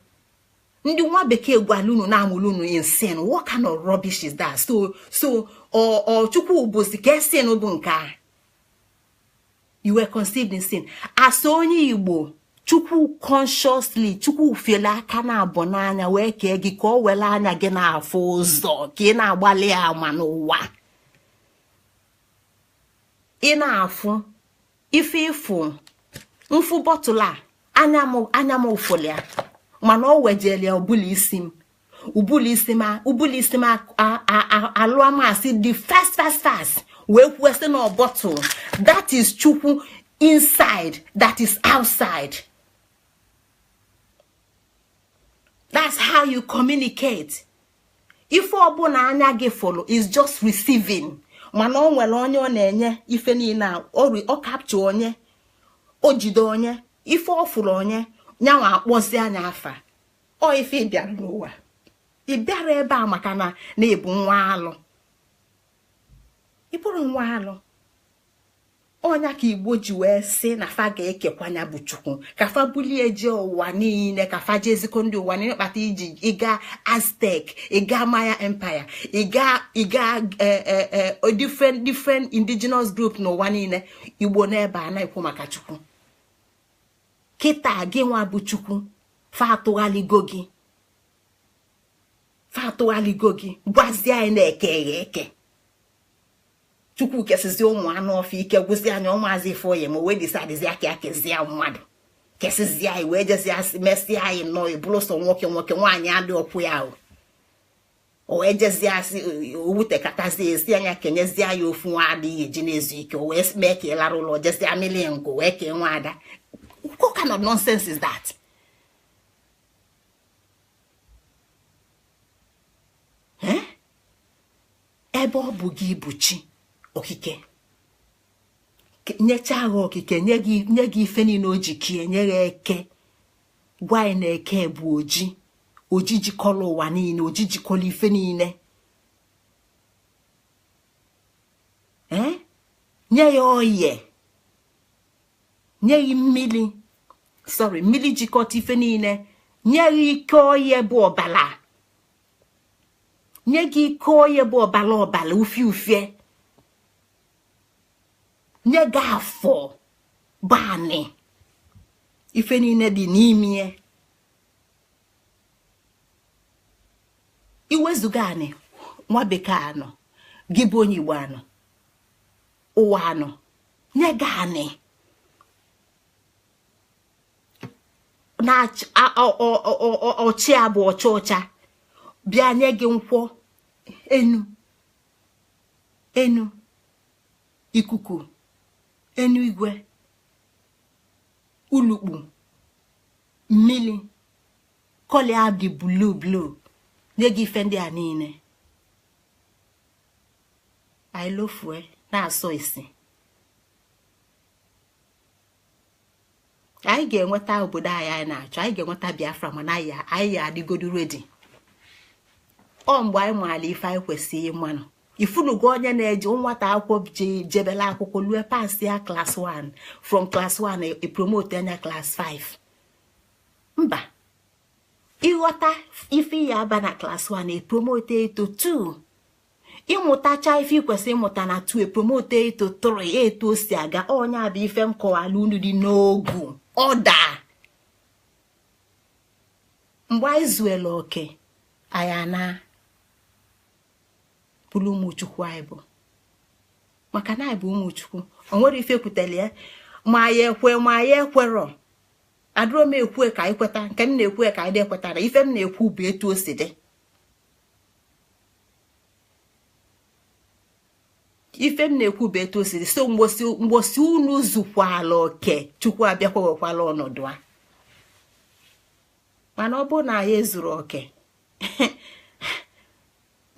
Ndị nwa bekee gwara unu na-amụrụ unu in sin. What kind of rubbish is that? So ọ Chukwu bụzi ka sin bụ nke a. You were conceived in sin. As onye Igbo, Chukwu consciously, Chukwu fiele aka na abụ n'anya wee kee gị ka ọ were anya gị na-afụ ụzọ, ka ị na-agbalị ama n'ụwa. Ị na-afụ ife ịfụ mfụ bọtụlụ a, anya m ụfụlịa, mana ọ wejele ya ubulu isi m, ubulu isi m, ubulu isi m alụọ masị dị fast fast fast wee kwuo sị na bọtụlụ. That is Chukwu inside, that is outside. That's how you communicate. Ife ọbụla anya gị fụlụ is just receiving, mana o nwere onye ọ na-enye ife niile a, ọ capture onye, o jide onye, ife ọ fụrụ onye nyanwa akpọzi anya afa. Ọ ife ị bịara n'ụwa, ị bịara ebe a maka na na-ebu nwa alụ, ị bụrụ nwa alụ. Ọnya ka Igbo ji wee sị na fa ga-ekekwanya bụ Chukwu, ka fa bulie je ụwa niile, ka fa jee ezikọ ndị ụwa niile. Kpata iji ịga Aztec, ịga Maya Empire, ịga different different indigenous group n'ụwa niile. Igbo n'ebe a na-ekwu maka Chukwu. Kịta gị nwa bụ Chukwu, fa atụghaligo gị, fa atụghaligo gị, gwazie anyị na-eke ya eke. Chukwu kesizi ụmụ anụ ọfịa ike gwụzi anya ụmụazị ife oyi ma wee disadịzi aka ya kezie mmadụ, kesizie anyị wee jezie mesịa anyị nnọọ eburu sọ nwoke nwoke, nwaanyị adị ọkwụ ya o wee jezie asị owutekatazie esi anya kenyezie ya ofu nwa adịghị eji na-ezu ike, o wee mee ka ị lara ụlọ jezie milion nkụ wee kee nwaada. What kind of nonsense is that? Ebe ọ bụ gị bụ chi okike, nyechaa ha okike, nye gị ife niile o ji kie, nye ya eke, gwa anyị na eke bụ oji, oji jikọrọ ụwa niile, oji jikọrọ ife niile. Nye ya oye, nye ya mmiri, sorry, mmiri jikọta ife niile, nye ya ike oye bụ ọbala, nye gị ike oye bụ ọbala ọbala ufie ufie, nye gị afọ bụ anị, ife niile dị n'ime. Iwezuga anị, nwa bekee anọ, gị bụ onye Igbo anọ, ụwa anọ, nye gị anị na ọchị a bụ ọcha ọcha, bịa nye gị nkwọ enu enu ikuku enu igwe ulukpu mmiri kọlia dị blue blue, nye gị ife ndị a niile. Anyị lofue na-asọ isi. Anyị ga-enweta obodo anyị anyị na-achọ, anyị ga-enweta Biafra, mana anyị adịgodu redi. Ọ mgbe anyị maala ife anyị kwesịrị ịmanụ. Ifunugo onye na-eje nwata akwụkwọ jebela akwụkwọ lue pass ya class 1, from class 1 e promote anya class 5. Mba, ịghọta ife ya aba na class 1 e promote eto 2, ịmụtacha ife ikwesị ịmụta na 2 e promote eto 3, eto o si aga. Onye a bụ ife m kọwara unu dị n'ogu ọda. Mgbe anyị zuela oke, anyị ana Bụrụ ụmụ Chukwu anyị bụ, maka na anyị bụ ụmụ Chukwu. O nwere ife kwutere ya, ma ya ekwe ma ya ekwerọ. Adụrọ m ekwu ka anyị kweta nke m na-ekwu ka anyị ekwetara. Ife m na-ekwu bụ etu o si dị. Ife m na-ekwu bụ etu o si dị. So mgbosi unu zukwala oke, Chukwu abịakwa wekwala ọnọdụ a. Mana ọ bụrụ na anyị ezuru oke,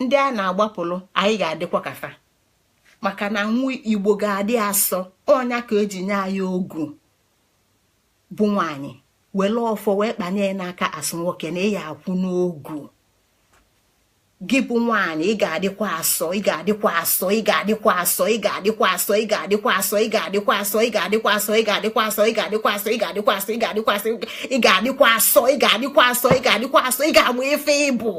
ndị a na-agbapụlụ anyị ga-adịkwa kafa, maka na nwa Igbo ga-adị asọ. Ọnya ka eji nye anyị ogu bụ nwaanyị, were ọfọ wee kpanye n'aka asụ nwoke na ịya akwụ n'ogu. Gị bụ nwaanyị, ị ga-adịkwa asọ, ị ga-adịkwa asọ, ị ga-adịkwa asọ, ị ga-adịkwa asọ, ị ga-adịkwa asọ, ị ga-adịkwa asọ, ị ga-adịkwa asọ, ị ga-adịkwa asọ, ị ga-adịkwa asọ, ị ga-adịkwa asọ, ị ga-adịkwa asọ, ị ga-adịkwa asọ, ị ga-adịkwa asọ, ị ga-adịkwa asọ, ị ga-amụ ife ịbụ.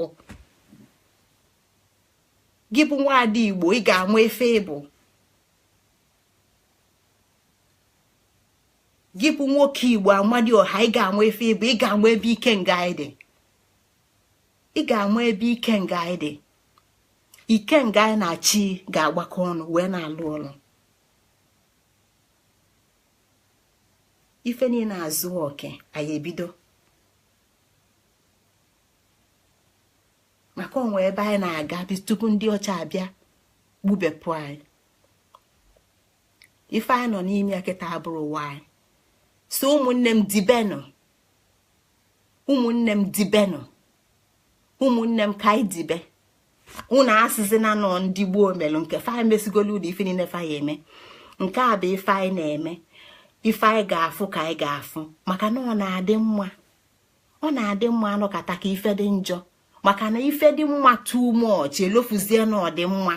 Gị bụ nwaada Igbo, ị ga-amụ ife ịbụ. Gị bụ nwoke Igbo Amadioha, ị ga-amụ ife ịbụ. Ị ga-amụ ebe ike nga anyị dị. Ị ga-amụ ebe ike nga anyị dị. Ike nga anyị na chi ga-agbakọ ọnụ wee na-alụ ọrụ. Ife niile azụ oke anyị ebido, maka onwe ebe anyị na-aga tupu ndị ọcha abịa gbubepụ anyị. Ife anyị nọ n'ime ya kịta abụrụ ụwa anyị. So ụmụnne m dibenụ, ụmụnne m dibenụ, ụmụnne m ka anyị dibe. Unu asịzina nọ ndị gboo melụ nke fa mesigolu ụlọ ife niile fa ya eme. Nke a bụ ife anyị na-eme, ife anyị ga-afụ ka anyị ga-afụ, maka na ọ na-adị mma. Ọ na-adị mma anọkata ka ife dị njọ, maka na ife dị mma too much elofuzie na ọ dị mma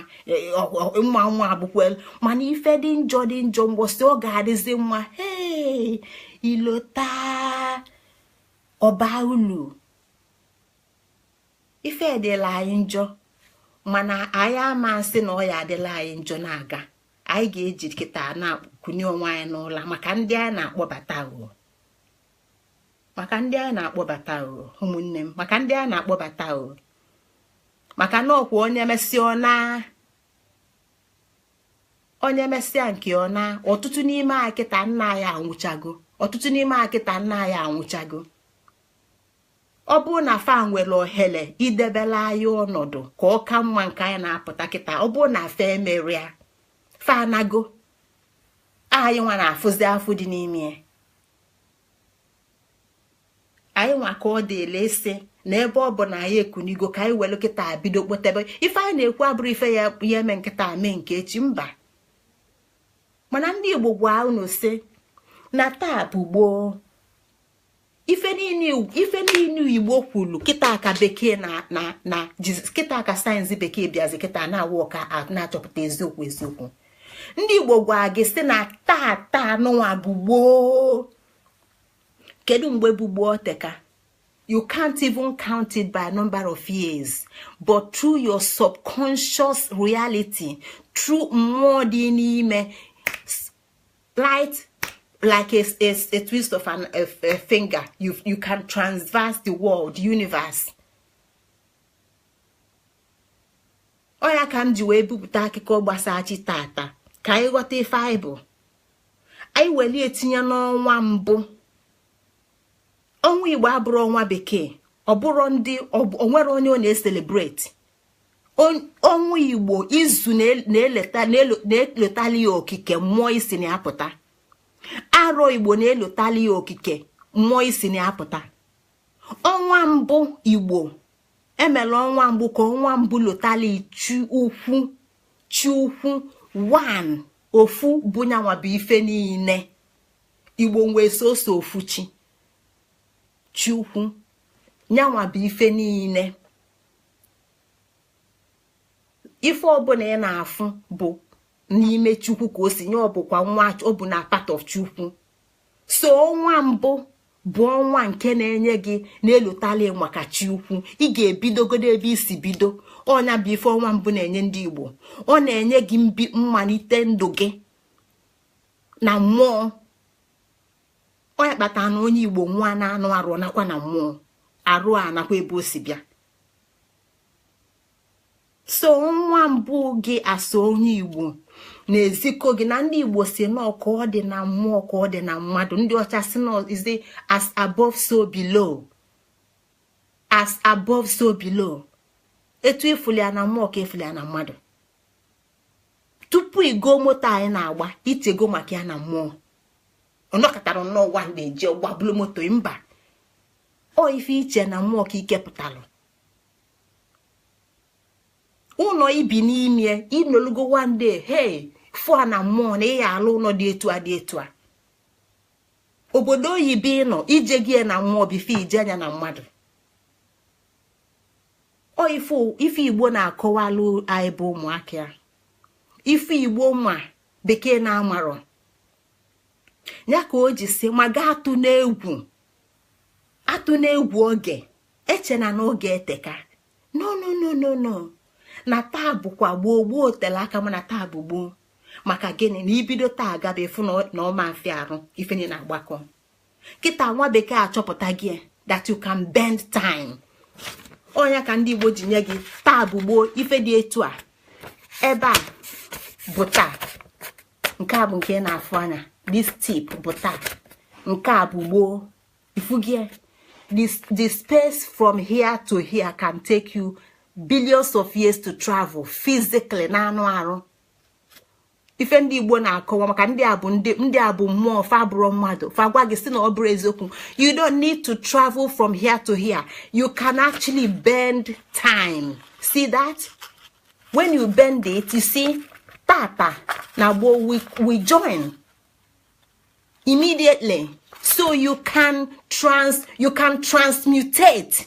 mma nwa abụkwa. Mana ife dị njọ dị njọ, mgbọsị ọ ga-adịzi mma, hee ilota ọba ulu. Ife dịla anyị njọ, mana anyị ama nsị na ọ ya adịla anyị njọ na-aga. Anyị ga-eji kịta na-akụnye onwe anyị n'ụla, maka ndị anyị na-akpọbata o, maka ndị anyị na-akpọbata o, ụmụnne m, maka ndị anyị na-akpọbata o, maka na ọkwa onye mesịa ọ na, onye mesịa nke ọ na. Ọtụtụ n'ime anyị kịta nna anyị anwụchago, ọtụtụ n'ime anyị kịta nna anyị anwụchago. Ọ bụrụ na fa nwere ohere idebela anyị ọnọdụ ka ọ ka mma nke anyị na-apụta kịta, ọ bụrụ na fa emeria, fa anago, anyị nwa na-afụzi afụ dị n'ime anyị nwa ka ọ dị ele ese na ebe ọ bụ na anyị ekunigo ka anyị welu kịta bido kpotebe. Ife anyị na-ekwu abụrụ ife ya eme nkịta mee nke echi, mba. Mana ndị Igbo gwa unu sị na taa bụ gboo. Ife niile Igbo kwulu kịta ka bekee na kịta ka sayensị bekee bịazi kịta na-awụ ọka na-achọpụta eziokwu eziokwu. Ndị Igbo gwa gị sị na taa taa nụnwa bụ gboo. Kedu mgbe bụ gboo teka? You can't even count it by number of years, but through your subconscious reality, through mmụọ dị n'ime, light like a twist of a finger, you can transverse the world, the universe. Ọ ya ka m ji wee bupụta akụkọ gbasara chi tata ka anyị ghọta ife anyị bụ. Anyị welie etinye n'ọnwa mbụ. Ọnwa Igbo abụrụ ọnwa bekee, ọ bụrụ ndị onwere onye ọ na-eselebreti. Ọnwa Igbo izu na-elotali ya okike mmụọ isi na-apụta. Arọ Igbo na-elotali ya okike mmụọ isi na-apụta. Ọnwa mbụ Igbo emela ọnwa mbụ ka ọnwa mbụ lotali chi ukwu, chi ukwu one ofu bụ nyanwa bụ ife niile. Igbo nwee soso ofu chi, chi ukwu nyanwa bụ ife niile. Ife ọbụla ị na-afụ bụ n'ime Chukwu ka o si nye, ọ bụkwa nwa ọ bụ na part of Chukwu. So ọnwa mbụ bụ ọnwa nke na-enye gị na-elotali maka chi ukwu. Ị ga-ebidogodo ebe isi bido. Ọnya bụ ife ọnwa mbụ na-enye ndị Igbo. Ọ na-enye gị mmalite ndụ gị na mmụọ. Onye kpatara na onye Igbo nwa na-anụ arụ nakwa na mmụọ arụ a nakwa ebe o si bịa. So nwa mbụ gị asụ onye Igbo na-ezikọ gị na ndị Igbo si nọọ ka ọ dị na mmụọ ka ọ dị na mmadụ. Ndị ọcha si nọ izi as above so below, as above so below. Etu ifuli ya na mmụọ ka ifuli ya na mmadụ. Tupu igo moto anyị na-agba, ichego maka ya na mmụọ. Ọnọkọtara nnọọ ụwa na-eji gbabulu moto mba. Ọ ife iche na mmụọ ka ikepụtalụ ụlọ ibi n'ime inolugo one day, hey, fụa na mmụọ na ịya alụ ụlọ dị etu a dị etu a. Obodo oyibo ịnọ ije gị na mmụọ bife ije anya na mmadụ. Ọ ife Igbo na-akọwalụ anyị bụ ụmụaka ya. Ife Igbo ma bekee na-amarọ ya ka o ji si ma gaa atụ n'egwu, atụ n'egwu oge echena n'oge eteka. No no no no no, na taa bụkwa gboo gboo tere aka, mana taa bụ gboo. Maka gịnị? Na ibido taa agaba efu na ọma mfe arụ ife niile na-agbakọ kịta. Nwa bekee achọpụta gị that you can bend time. Ọnya ka ndị Igbo ji nye gị taa bụ gboo. Ife dị etu a ebe a bụ taa, nke a bụ nke ị na-afụ anya, this tip bụ taa, nke a bụ gboo. Ifugie the space from here to here can take you billions of years to travel physically na anụ arụ. Ife ndị Igbo na-akọwa maka ndị a bụ ndị a bụ mmụọ, fa bụrụ mmadụ, fa gwa gị si na ọ bụrụ eziokwu. You don't need to travel from here to here, you can actually bend time. See that when you bend it, you see tata na gboo we join immediately. So you can transmutate.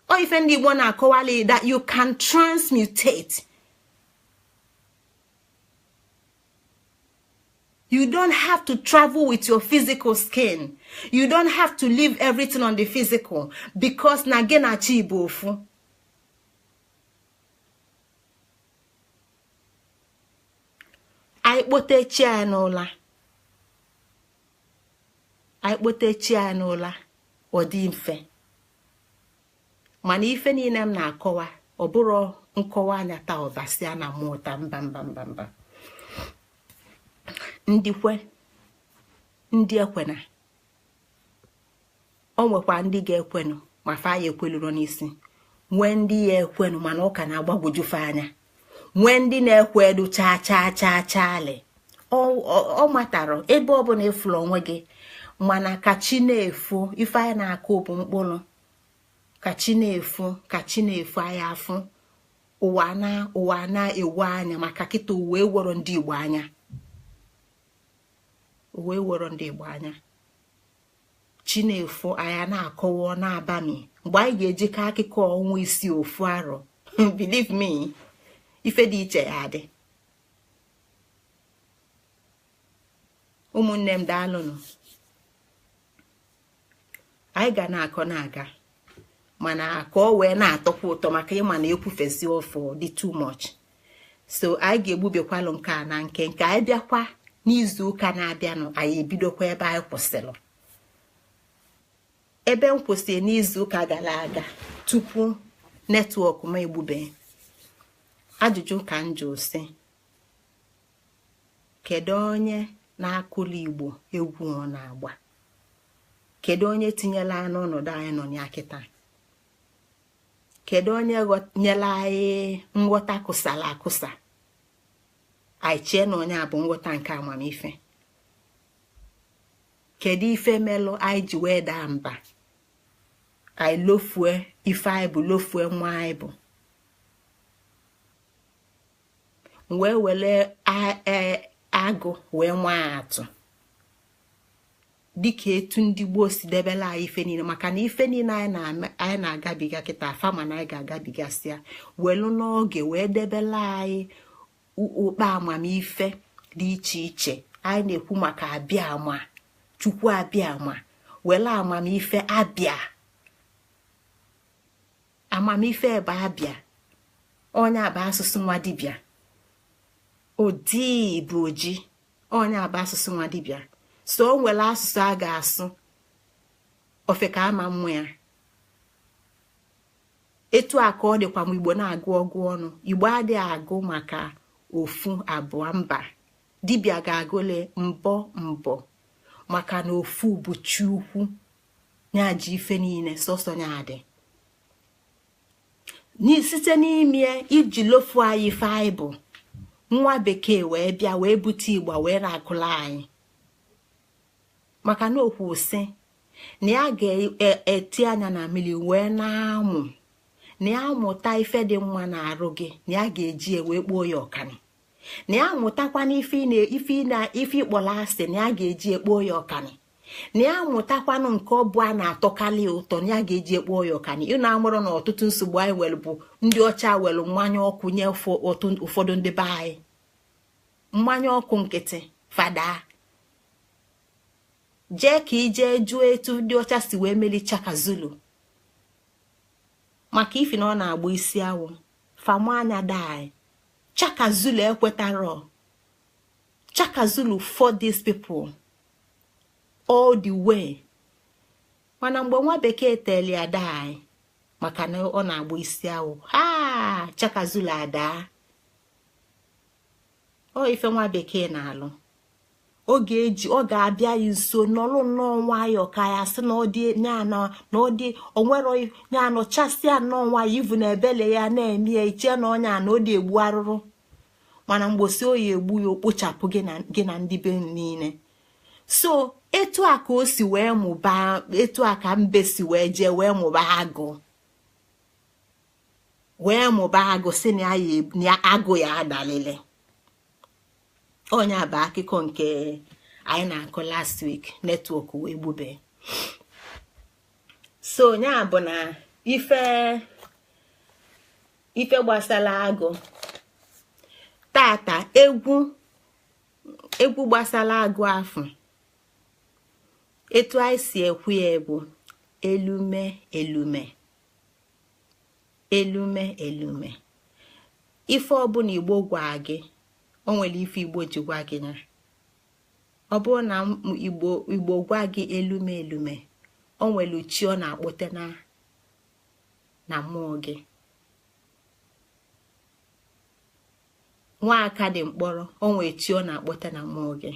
Ọ ife ndị Igbo na-akọwali that you can transmutate. You don't have to travel with your physical skin. You don't have to leave everything on the physical, because na gị na chi bụ ofu. Anyị kpote chi anyị n'ụla, anyị kpote chi anyị n'ụla, ọ dị mfe. Mana ife niile m na-akọwa, ọ bụrụ nkọwa anya taa ọbasịa na mmụọ taa, mba mba mba mba. Ndị kwe, ndị ekwena, o nwekwa ndị ga-ekwenụ ma fa ya ekweluro n'isi, nwee ndị ya ekwenụ mana ọ ka na-agbagwojufe anya, nwee ndị na-ekwe edu chaa chaa chaa chaali. Ọ matara ebe ọbụla ịfụrụ onwe gị, mana ka chi na-efu ife anyị na-akụ bụ mkpụrụ. Ka chi na-efu, ka chi na-efu anyị afụ ụwa na ụwa na-ewu anya. Maka kịta uwe ewero ndị Igbo anya, uwe ewero ndị Igbo anya. Chi na-efu anyị na-akọwa na-abami mgbe anyị ga-ejikọ akụkọ ọnwa isi ofu arọ. Believe me, ife dị iche ya adị. Ụmụnne m, daalụnụ. Anyị ga na-akọ na-aga, mana ka ọ wee na-atọkwa ụtọ, maka ịma na ekwufezi ofu dị too much. So anyị ga-egbubekwalụ nke a na nke nke anyị bịakwa n'izu ụka na-abịanụ. Anyị ebidokwa ebe anyị kwụsịrị, ebe m kwụsịrị n'izu ụka gara aga tupu network m egbube. Ajụjụ ka m jụ sị, kedu onye na-akụli Igbo egwu ọ na-agba? Kedu onye tinyela anyị n'ọnọdụ anyị nọ ya kịta? Kedu onye nyere anyị nghọta kụsara akụsa anyị chee na onye a bụ nghọta nke amamife? Kedu ife melụ anyị ji wee daa mba, anyị lofue ife anyị bụ, lofue nwa anyị bụ, wee were agụ wee nwa atụ dịka etu ndị gboo si debela anyị ife niile? Maka na ife niile anyị na-agabiga kịta, fama na anyị ga-agabigasịa, welu n'oge wee debela anyị ụkpa amamife dị iche iche. Anyị na-ekwu maka abịa ama Chukwu, abịa ama were amamife abịa amamife ebe abịa onye bụ asụsụ nwa dibịa odi bụ oji, onye bụ asụsụ nwa dibịa. So o nwere asụsụ a ga-asụ ofe ka ama mmụ ya. Etu a ka ọ dịkwa ma Igbo na-agụ ọgụ ọnụ. Igbo adịghị agụ maka ofu, abụọ, mba. Dibịa ga-agụle mbọ mbọ, maka na ofu bụ chi ukwu ya ji ife niile, sọsọ ya dị site n'ime iji lofu anyị ife anyị bụ. Nwa bekee wee bịa wee bute igba wee na-akụla anyị, maka na okwu sị na ya ga-eti anya na mmiri wee na-amụ na ya mụta ife dị mma na-arụ gị, na ya ga-eji wee kpuo ya ọkani, na ya mụtakwana ife ịkpọrọ asị, na ya ga-eji ekpuo ya ọkani, na ya mụtakwanụ nke ọ bụ a na-atọkarị ụtọ, na ya ga-eji ekpuo ya ọkani. Ịnụ amụrụ na ọtụtụ nsogbu anyị nwere bụ ndị ọcha were mmanya ọkụ nye ụfọdụ ndị be anyị, mmanya ọkụ nkịtị fada jee ka ijee jụọ etu ndị ọcha si wee meli Chaka Zulu, maka ifi na ọ na-agba isi awụ famanya dai. Chaka Zulu ekwetara. Chaka Zulu fought these people all the way, mana mgbe nwa bekee teli ya dai maka na ọ na-agba isi awụ, ha Chaka Zulu adaa. Ọ ife nwa bekee na-alụ, ọ ga-eji ọ ga-abịa ya nso nọrọ nnọọ nwayọọ ka ya sị na ọ dị na ọ dị onwero ya nọchasịa nnọọ nwayọọ, ivu na ebele ya na-eme ya iche na ọnya na ọ dị egbu arụrụ, mana mgbosi oyi egbu ya, okpochapụ gị na ndị be niile. So etu a ka o si wee mụbaa, etu a ka mbe si wee jee wee mụbaa agụ, wee mụbaa agụ, si na agụ ya adalile. Onye bụ akụkọ nke anyị na-akọ last week, network wee gbube. So nya bụ na ife ife gbasara agụ tata, egwu egwu gbasara agụ afọ, etu anyị si ekwu ya bụ elume elume elume elume. Ife ọbụla Igbo gwa gị, o nwere ife Igbo ji gwa gị ya. Ọ bụrụ na Igbo Igbo gwa gị elume elume, o nwere chi ọ na-akpọte na mmụọ gị. Nwaaka dị mkpọrọ, o nwere chi ọ na-akpọte na mmụọ gị.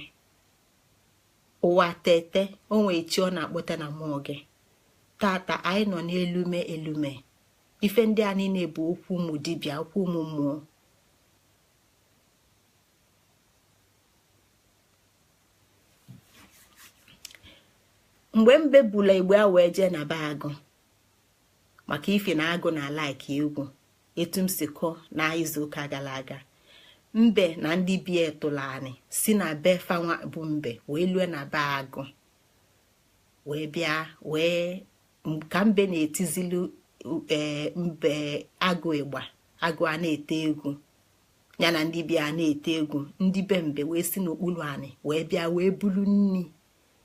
Ụwa tete, o nwere chi ọ na-akpọte na mmụọ gị. Tata anyị nọ n'elume elume. Ife ndị a niile bụ okwu ụmụ dibịa, okwu ụmụ mmụọ. Mgbe mbe bula igbe a wee jee na be agụ, maka ife na agụ na alaiki egwu, etu m si kọọ na izuụka gara aga, mbe na ndị bie tụrụ anị si na be fanwa bụ mbe wee lue na be agụ, wee bịa wee ka mbe na-etizilu mbe agụ ịgba, agụ a na-ete egwu, ya na ndị bịa na-ete egwu, ndị be mbe wee si n'okpuru anị wee bịa wee bulu nni,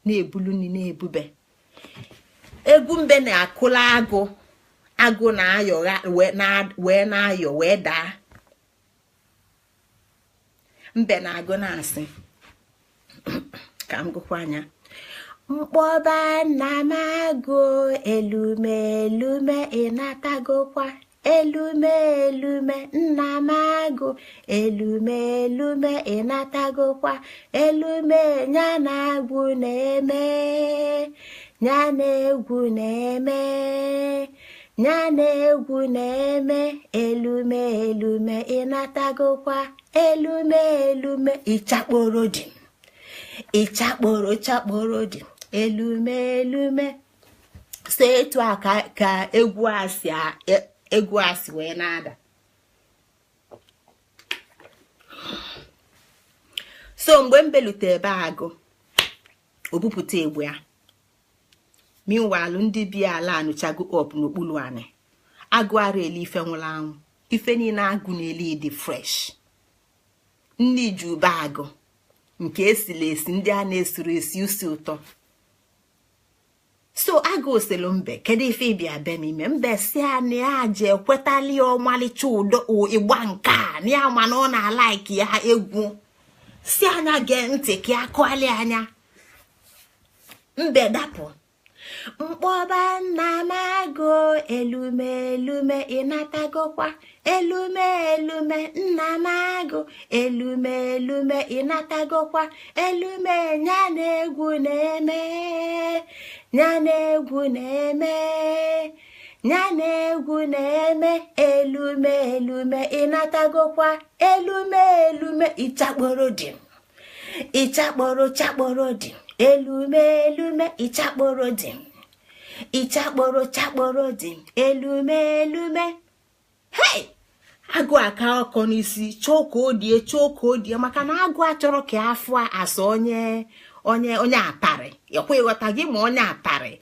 na-ebulu nni na-ebube egwu. Mbe na-akụla agụ, agụ na-ayọ wee na-ayọ wee daa. Mbe na-agụ na-asị ka m gụkwa anya, mkpọba nna m agụ elume elume, ịnatagokwa elume elume, nna m agụ elume elume, ịnatagokwa elume, ya na agwụ na-eme, ya na egwu na-eme, ya na egwu na-eme, elume elume, ịnatagokwa elume elume, ịchakporo dị, ịchakporo chakporo dị, elume elume. So etu a ka egwu a si egwu a si wee na-ada. So mgbe mbe lute ebe agụ, o bupụta egbe ya. Meanwhile, ndị bi ala anụchago up n'okpuru anị. Agụ ara eli ife nwụrụ anwụ, ife niile agụ na-eli dị fresh. Nni ji ube agụ nke esili esi, ndị a na-esuru esi usi ụtọ. So agụ oselu mbe, kedu ife ịbịa be m ime? Mbe si a na ya ji ekwetali ọmalịcha ụdọ ịgba nke a na ya mana ọ na-alaiki ya egwu, si anya gee ntị ka ya kụọli anya. Mbe dapụ, mkpọba nna m agụ Elume elume, ịnatagokwa? Elume elume, nna m agụ. Elume elume, ịnatagokwa? Elume, nya na egwu na-eme, nya na egwu na-eme, nya na egwu na-eme. Elume elume, ịnatagokwa? Elume elume, ịchakporo dị, ịchakporo chakporo dị. Elume elume, ịchakporo dị, ịchakporo chakporo dị. Elume elume. Hei, agụ aka ọkọ n'isi, chọọ ka o die, chọọ ka o die, maka na agụ achọrọ ka afọ asa onye onye onye aparị. Ekwe ịghọta gị ma onye aparị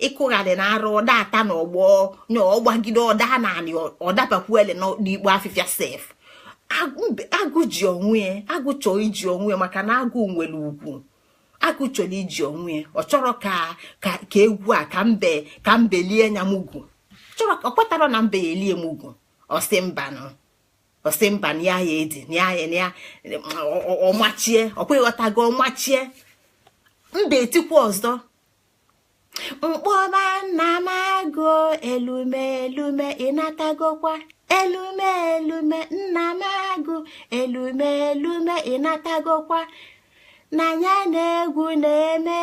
ịkụgharị na arụ ọda ata na ọgbọ na ọgbagide ọda na anị ọdabakwuele n'ikpo afịfịa sef. Agụ ji onwe, agụ chọọ iji onwe, maka na agụ nwere ugwu. Agụ chọrọ iji onwe, ọ chọrọ ka ka ka egwu a ka mbe ka mbe lie nya mugwu. Chọrọ ọ kwetara na mbe ya elie mugwu. Ọsị mbanụ, ọsị mba na ya ya edi na ya ya na ya ọmachie. Ọkwa ịghọtago? Ọmachie mba etikwa ọzọ. Mkpọba nna m agụ. Elume elume, ịnatagokwa? Elume elume, nna m agụ. Elume elume, ịnatagokwa? Na ya na egwu na-eme,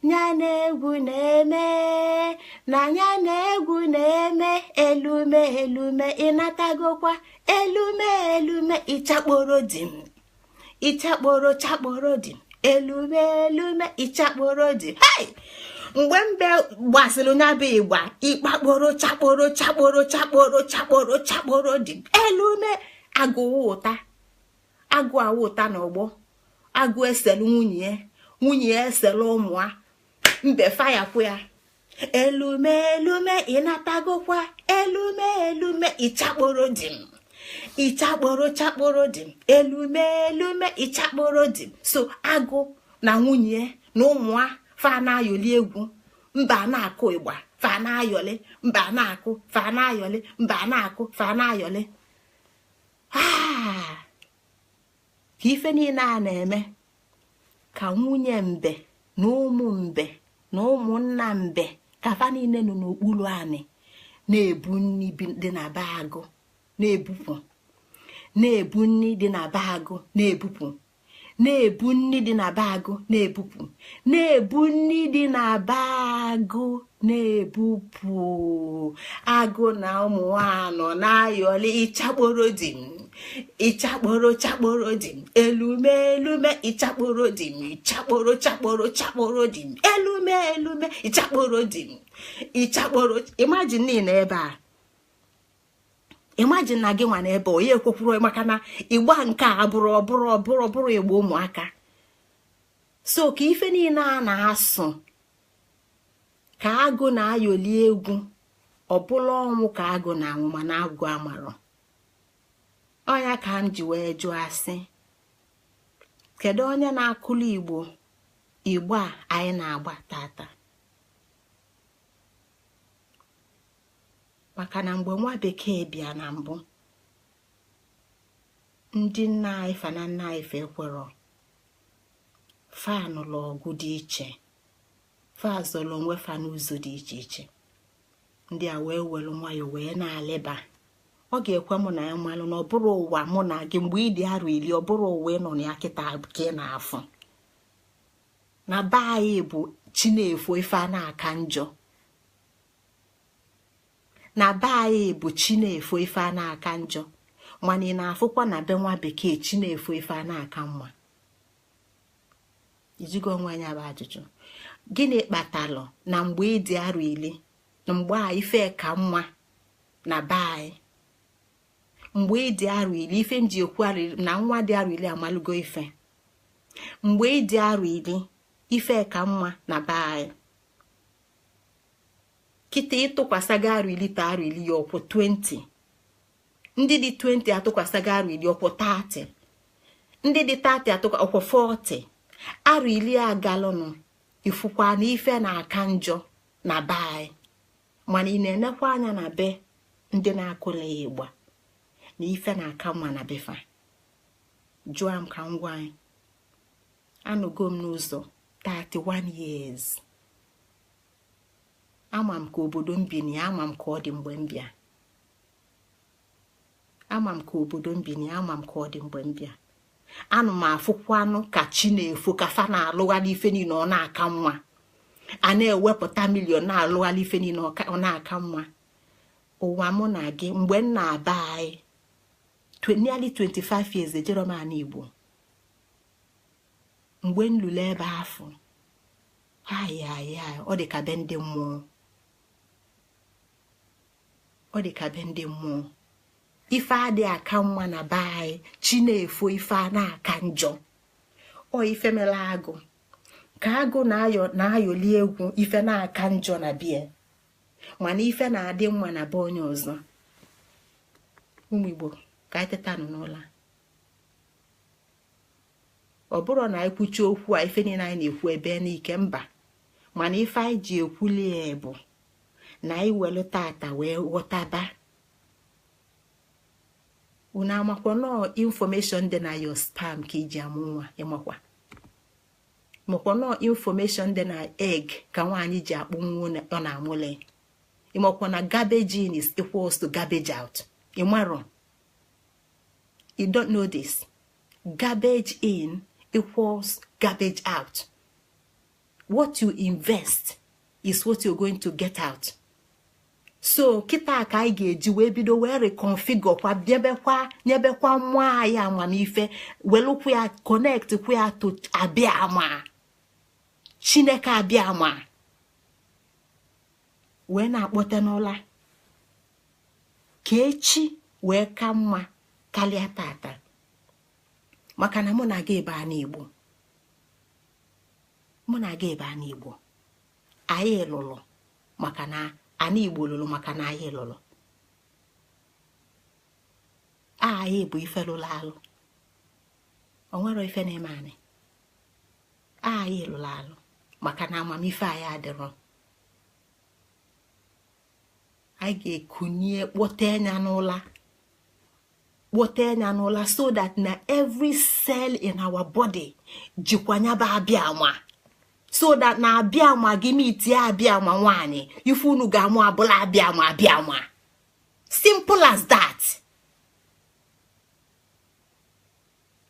ya na egwu na-eme, na ya na egwu na-eme. Elume elume, ịnatagokwa? Elume elume, ịchakporo di m, ịchakporo chakporo di m. Elume elume, ịchakporo di. Hei, mgbe mbe gbasịrị nya bụ ịgba, ịkpakporo chakporo chakporo chakporo chakporo chakporo dị. Elume, agụ ụta, agụ awụ ụta n'ọgbọ. Agụ eselu nwunye ya, nwunye ya eselu ụmụa. Mbe fayapụ ya. Elume elume, ịnatagokwa? Elume elume, ịchakporo dị m, ịchakporo chakporo dị m. Elume elume, ịchakporo dị m. So agụ na nwunye na ụmụa fa na-ayọli egwu, mba na-akụ ịgba, fa na-ayọli, mba na-akụ, fa na-ayọli, mba na-akụ, fa na-ayọli. Ka ife niile a na-eme, ka nwunye mbe na ụmụ mbe na ụmụnna mbe, ka fa niile nọ n'okpuru anị na-ebu nri dị na be agụ na-ebupụ, na-ebu nri dị na be agụ na-ebupụ, na-ebu nri dị na be agụ na-ebupụ, na-ebu nri dị na be agụ na-ebupụ. Agụ na ụmụ nwaanyị na-ayọli. Ịchakporo dị m, ịchakporo chakporo dị m. Elume elume, ịchakporo dị m, ịchakporo chakporo chakporo dị m. Elume elume, ịchakporo dị m, ịchakporo. Imagine niile ebe a, imagine na gị nwa n'ebe onye ekwekwuru, maka na ịgba nke a bụrụ ọbụrụ ọbụrụ ọbụrụ ịgba ụmụaka. So ka ife niile a na-asụ, ka agụ na-ayọli egwu, ọbụla ọnwụ ka agụ na-anwụ, mana agụ amarọ ọnya. Ka m ji wee jụọ asị, kedu onye na-akụli Igbo igbo a anyị na-agba tata? Maka na mgbe nwa bekee bịa na mbụ, ndị nna anyị fa na nna anyị fa ekwerọ. Fa nụlụ ọgụ dị iche, fa zọrọ onwe fa n'ụzọ dị iche iche. Ndị a wee were nwayọọ wee na-aleba. Ọ ga-ekwe mụ na ya malụ na ọ bụrụ ụwa mụ na gị mgbe ị dị arọ 10, ọ bụrụ ụwa ị nọ na ya kịta ka ị na-afụ na be anyị bụ chi na-efo ife a na-aka njọ. Na be anyị bụ chi na-efo ife a na-aka njọ, mana ị na-afụkwa na be nwa bekee chi na-efo ife a na-aka mma. Ijugo onwe anya bụ ajụjụ, gịnị kpatalụ na mgbe ị dị arọ 10 na mgbe a ife ka mma na be anyị? Mgbe ị dị arọ 10, ife m ji ekwu arọ na nwa dị arọ 10 amalụgo ife. Mgbe ị dị arọ 10, ife ka mma na be anyị. Kịta ịtụkwasịgo arọ 10 ta arọ 10 ya, ọkwụ 20. Ndị dị 20 atụkwasịgo arọ 10, ọkwụ 30. Ndị dị 30 atụkwa, ọkwụ 40. Arọ 10 agalụnụ, ifukwa na ife na-aka njọ na be anyị. Mana ị na-enekwa anya na be ndị na-akụla ịgba na ife na-aka mma na befa. Jụọ m ka m gwa anyị, anọgo m n'ụzọ 31 years. Ama m ka obodo m bi na ya, ama m ka ọ dị mgbe m bịa. Ama m ka obodo m bi na ya, ama m ka ọ dị mgbe m bịa. Anụ m afụkwanụ ka chi na-efo, ka fa na-alụghalị ife niile, ọ na-aka nwa. A na-ewepụta million na-alụghalị ife niile, ọ na-aka nwa. Ụwa mụ na gị, mgbe m na-aba anyị nearly 25 years ejero m ana Igbo. Mgbe m lụrụ ebe afọ ayaya, ọ dị ka be ndị mmụọ, ọ dị ka be ndị mmụọ. Ife adị aka mma na be anyị. Chi na-efo, ife a na-aka njọ. Ọ ife mere agụ ka agụ na-ayọ na-ayọli egwu, ife na-aka njọ na bie, mana ife na-adị mma na be onye ọzọ. Ụmụ Igbo, ka anyị tetanụ n'ụlọ. Ọ bụrụ na anyị kwuchie okwu a, ife niile anyị na-ekwu ebe n'ike mba, mana ife anyị ji ekwuli ya bụ na anyị welu tata wee ghọtaba. Unu amakwa nọọ information dị na your sperm ka iji amụ nwa? Ịmakwa makwa nọọ information dị na egg ka nwaanyị ji akpụ nwa ọ na-amụle? Ịmakwa na garbage in is equals to garbage out? Ịmarọ? You don't know this? Garbage in equals garbage out. What you invest is what you're going to get out. So kịta ka anyị ga-eji wee bido wee reconfigure kwa, nyebekwa nyebekwa mmụọ anyị amamife, welụkwu ya, connect kwa ya to abịa ama Chineke, abịa ama wee na-akpọte n'ụla ka echi wee ka mma karịa tata. Maka na mụ na gị ebe a n'Igbo, mụ na gị ebe a n'Igbo, anyị lụrụ maka na ana Igbo lụrụ, maka na anyị lụrụ, anyị bụ ife lụrụ alụ. Onwero ife na-eme anyị, anyị lụrụ alụ, maka na amamife anyị adịrọ. Anyị ga-ekunye kpọte anya n'ụla, kpọte anya n'ụla, so that na every cell in our body jikwa nyaba abịa ama, so that na abịa ama gị mitie abịa ama nwaanyị, ife unu ga-amụ abụla abịa ama, abịa ama. Simple as that.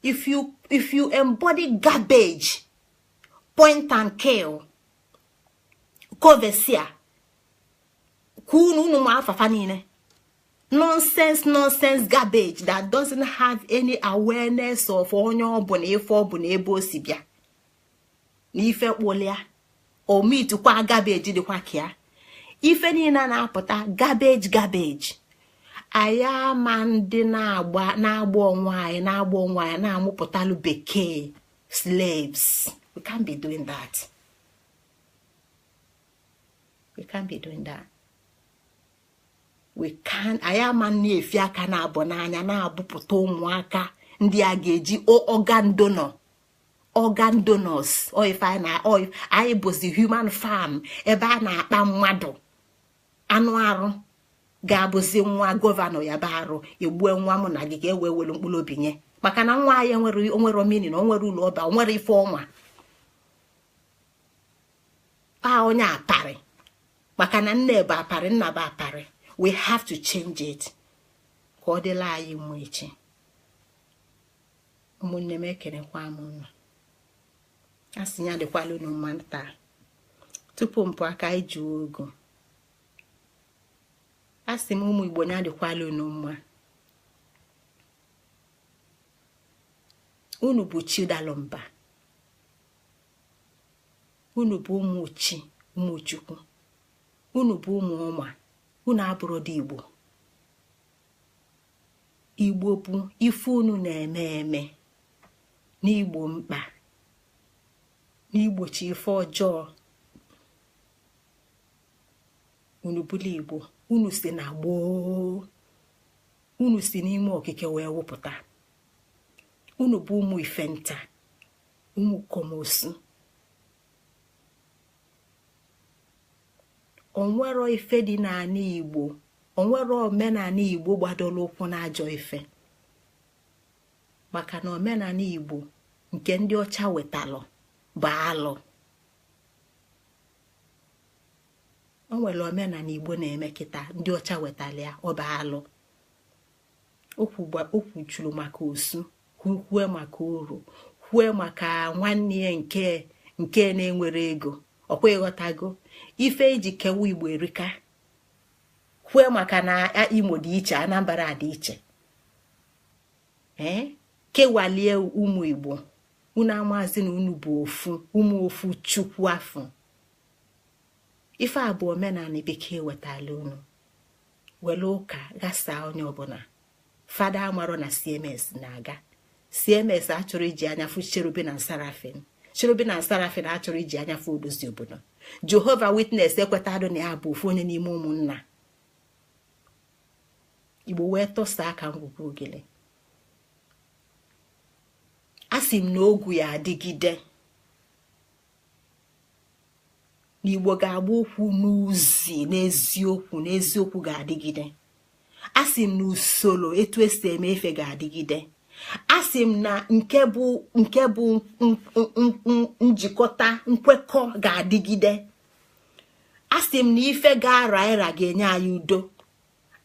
If you embody garbage, point and kill, covesia ka unu unu ma afafa niile, nonsense, nonsense, garbage that doesn't have any awareness of onye ọ bụ na ife ọ bụ na ebe o si bịa na ife kpụlịa omitukwa garbage dịkwa ka ya. Ife niile na-apụta garbage, garbage. Anyị ama ndị na-agba na-agba onwe anyị, na-agba onwe anyị, na-amụpụtalụ bekee slaves. We can't be doing that. We can't be doing that. We can't. Anyị ama na-efi aka na-abụ n'anya na-abụpụta ụmụaka ndị a ga-eji organ donor, organ donors. Ife anyị bụzi human farm, ebe a na-akpa mmadụ anụ arụ ga-abụzi nwa governor ya bụ arụ egbue nwa mụ na gị ka e wee welu mkpụrụ obi nye, maka na nwa anyị enwere onwere omini na onwere ụlọ ọba, onwere ife ọnwa a onye aparị, maka na nne bụ aparị, nna bụ aparị. We have to change it ka ọ dịla anyị mma echi. Ụmụnne m, ekenekwa m unu. A sị ya dịkwala unu mma taa. Tupu m pụọ aka anyị ji ogo, a sị m, ụmụ Igbo, ya dịkwala unu mma. Unu bụ chi dalụ mba, unu bụ ụmụ chi, ụmụ Chukwu, unu bụ ụmụ ọma. Unu abụrụ dị Igbo. Igbo bụ ife unu na-eme eme n'igbo mkpa, n'igbochi ife ọjọọ. Unu bụla Igbo, unu si na gboo, unu si n'ime okike wee wụpụta. Unu bụ ụmụ ife nta, ụmụ komosu. Onwero ife dị n'ala Igbo, onwero omenala Igbo gbadoro ụkwụ n'ajọ ife, maka na omenala Igbo nke ndị ọcha wetalụ bụ alụ. O nwere omenala Igbo na-eme kịta ndị ọcha wetara ya, ọba alụ. O kwuchuru maka osu, kwue maka uru, kwue maka nwanne ya nke na-enwere ego. Ọkwa ịghọtago ife iji kewa Igbo erika. Kwue maka na Imo dị iche, Anambra dị iche, ee, kewalie ụmụ Igbo. Unu amazi na unu bụ ofu, ụmụ ofu Chukwu afọ. Ife a bụ omenala bekee wetala unu, were ụka ghasaa onye ọbụla. Fada amarọ na CMS na-aga. CMS achọrọ iji anya fụ cherubim na serafim. Cherubim na serafim achọrọ iji anya fụ odozi obodo. Jehova Witness ekwetado na ya bụ ofu onye n'ime ụmụnna Igbo. Wee tọsaa aka ngwugwu ogele. A sị m na ogwu ya adịgide, na Igbo ga-agba ụkwụ n'uzi n'eziokwu, na eziokwu ga-adịgide. A sị m na usoro etu esi eme efe ga-adịgide. A sị m na nke bụ njikọta nkwekọ ga-adịgide. A sị m na ife ga-ara ịra ga-enye anyị udo.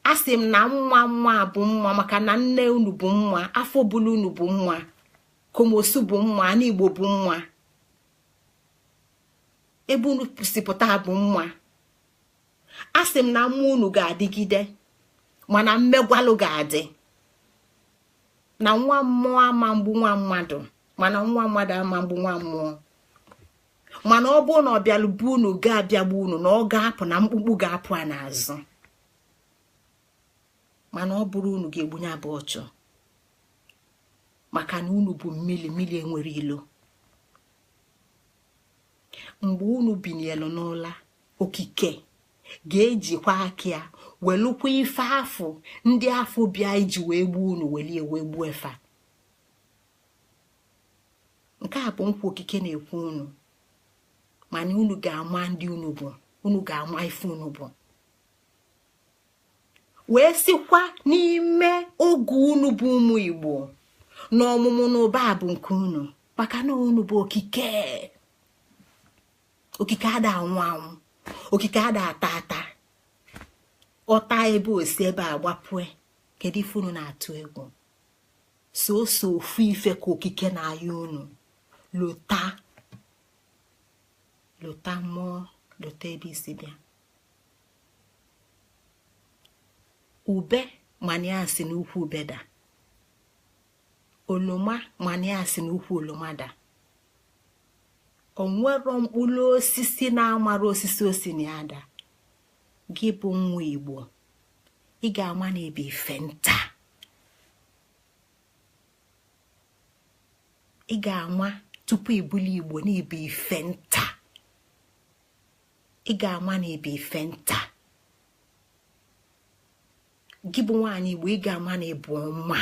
A sị m na nwa nwa bụ nwa, maka na nne unu bụ nwa, afọ bulu unu bụ nwa, komosu bụ nwa, ana Igbo bụ nwa, ebe unu si pụta bụ nwa. A sị m na mmụọ unu ga-adịgide, mana mmegwalụ ga-adị na nwa mmụọ ama mgbu nwa mmadụ, mana nwa mmadụ ama mgbu nwa mmụọ. Mana ọ bụrụ na ọ bịalụ bụ unu ga-abịagbu unu, na ọ ga-apụ na mkpukpu ga-apụ a n'azụ. Mana ọ bụrụ unu ga-egbunye abụ ọchụ, maka na unu bụ mmiri, mmiri enwere ilo. Mgbe unu binyelu n'ụla, okike ga-ejikwa aka ya welukwa ife afụ ndị afụ bịa iji wee gbuo unu, welie wee gbuo efa. Nke a bụ nkwa okike na-ekwu unu. Mana unu ga-ama ndị unu bụ, unu ga-ama ife unu bụ, wee sịkwa n'ime oge unu bụ ụmụ Igbo na ọmụmụ na ụba bụ nke unu, maka na unu bụ okike. Okike ada anwụ anwụ, okike ada ata ata ọta. Ebe osi ebe a gbapue, kedu ife unu na-atụ egwu? Soso ofu ife ka okike na-aya unu: lota, lota mmụọ, lota ebe isi bịa. Ube mana ya si n'ukwu ube da, oloma mana ya si n'ukwu oloma da. Onwero mkpụrụ osisi na-amara osisi osi na ya da. Gị bụ nwa Igbo, ị ga-ama na ebe ife nta, ị ga-ama tupu ibuli Igbo na ibe ife nta. Ị ga-ama na ibe ife nta. Gị bụ nwaanyị Igbo, ị ga-ama na ịbụ ọma.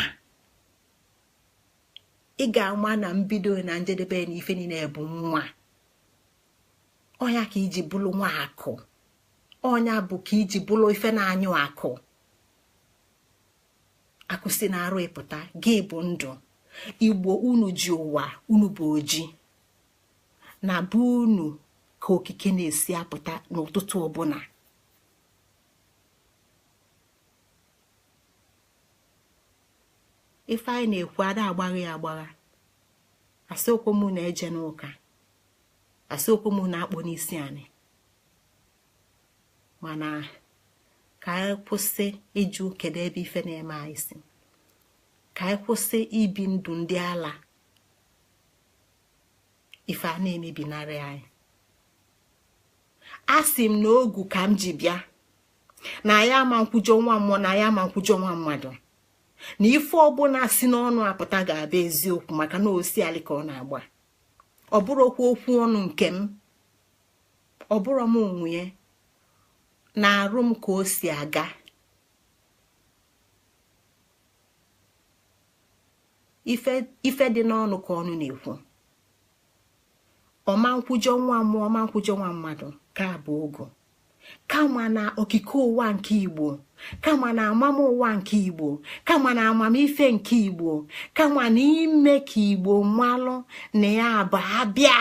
Ị ga-ama na mbido na njedebe na ife niile bụ nwa. Ọnya ka iji bụrụ nwa akụ, ọnya bụ ka iji bụrụ ife na-anyụ akụ. Akụ si na-arụ ịpụta. Gị bụ ndụ Igbo. Unu ji ụwa, unu bụ oji na bụ unu ka okike na-esi apụta n'ụtụtụ ọbụla. Ife anyị na-ekwu ada agbagha ya agbagha. Asị okwu mụ na-eje n'ụka, asị okwu mụ na-akpọ n'isi anyị. Mana ka anyị kwụsị ịjụ kedu ebe ife na-eme anyị si. Ka anyị kwụsị ibi ndụ ndị ala ife a na-emebinarị anyị. A sị m na ogu ka m ji bịa, na ya ama nkwujọ nwa mmụọ, na ya ama nkwujọ nwa mmadụ, na ife ọbụla si n'ọnụ apụta ga-abụ eziokwu, maka na osi alị ka ọ na-agba. Ọ bụrụkwa okwu ọnụ nke m, ọ bụrụ m onwe na-arụ m ka o si aga. Ife dị n'ọnụ ka ọnụ na-ekwu. Ọma nkwujọ nwa mmụọ, ọma nkwujọ nwa mmadụ, ka bụ ogu. Kama na okike ụwa nke Igbo, kama na amamụwa nke Igbo, kama na amamife nke Igbo, kama na ime ka Igbo malụ na ya bụ abịa.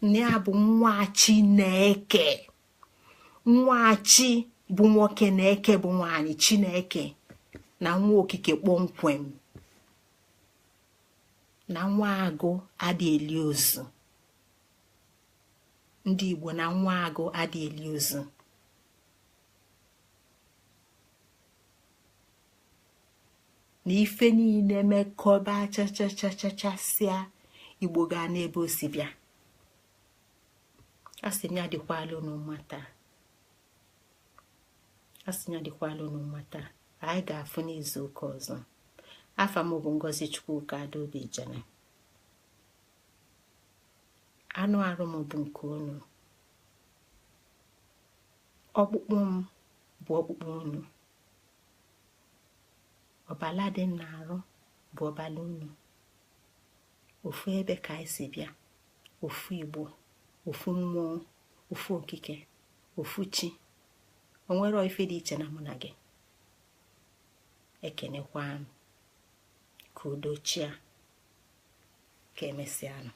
Na ya bụ nwa Chineke. Nwa chi bụ nwoke na eke bụ nwaanyị, Chineke na nwa okike kpọmkwem. Na nwa agụ adị eli ozu. Ndị Igbo, na nwa agụ adị eli ozu. Na ife niile mekọba chachachachachasịa, Igbo gaa n'ebe o si bịa. A sị m ya dịkwala unu mma taa. A sị ya dịkwala unu mma taa. Anyị ga-afụ n'izu ụka ọzọ. Afa m bụ Ngozi Chukwuka Adaobi Ijele. Anụ arụ m bụ nke unu, ọkpụkpụ m bụ ọkpụkpụ unu, ọbala dị m n'arụ bụ ọbala unu. Ofu ebe ka anyị si bịa, ofu Igbo, ofu mmụọ, ofu okike, ofu chi. O nwere ife dị iche na mụ na gị. Ekenekwa m ka udo chia. Ka emesịanụ.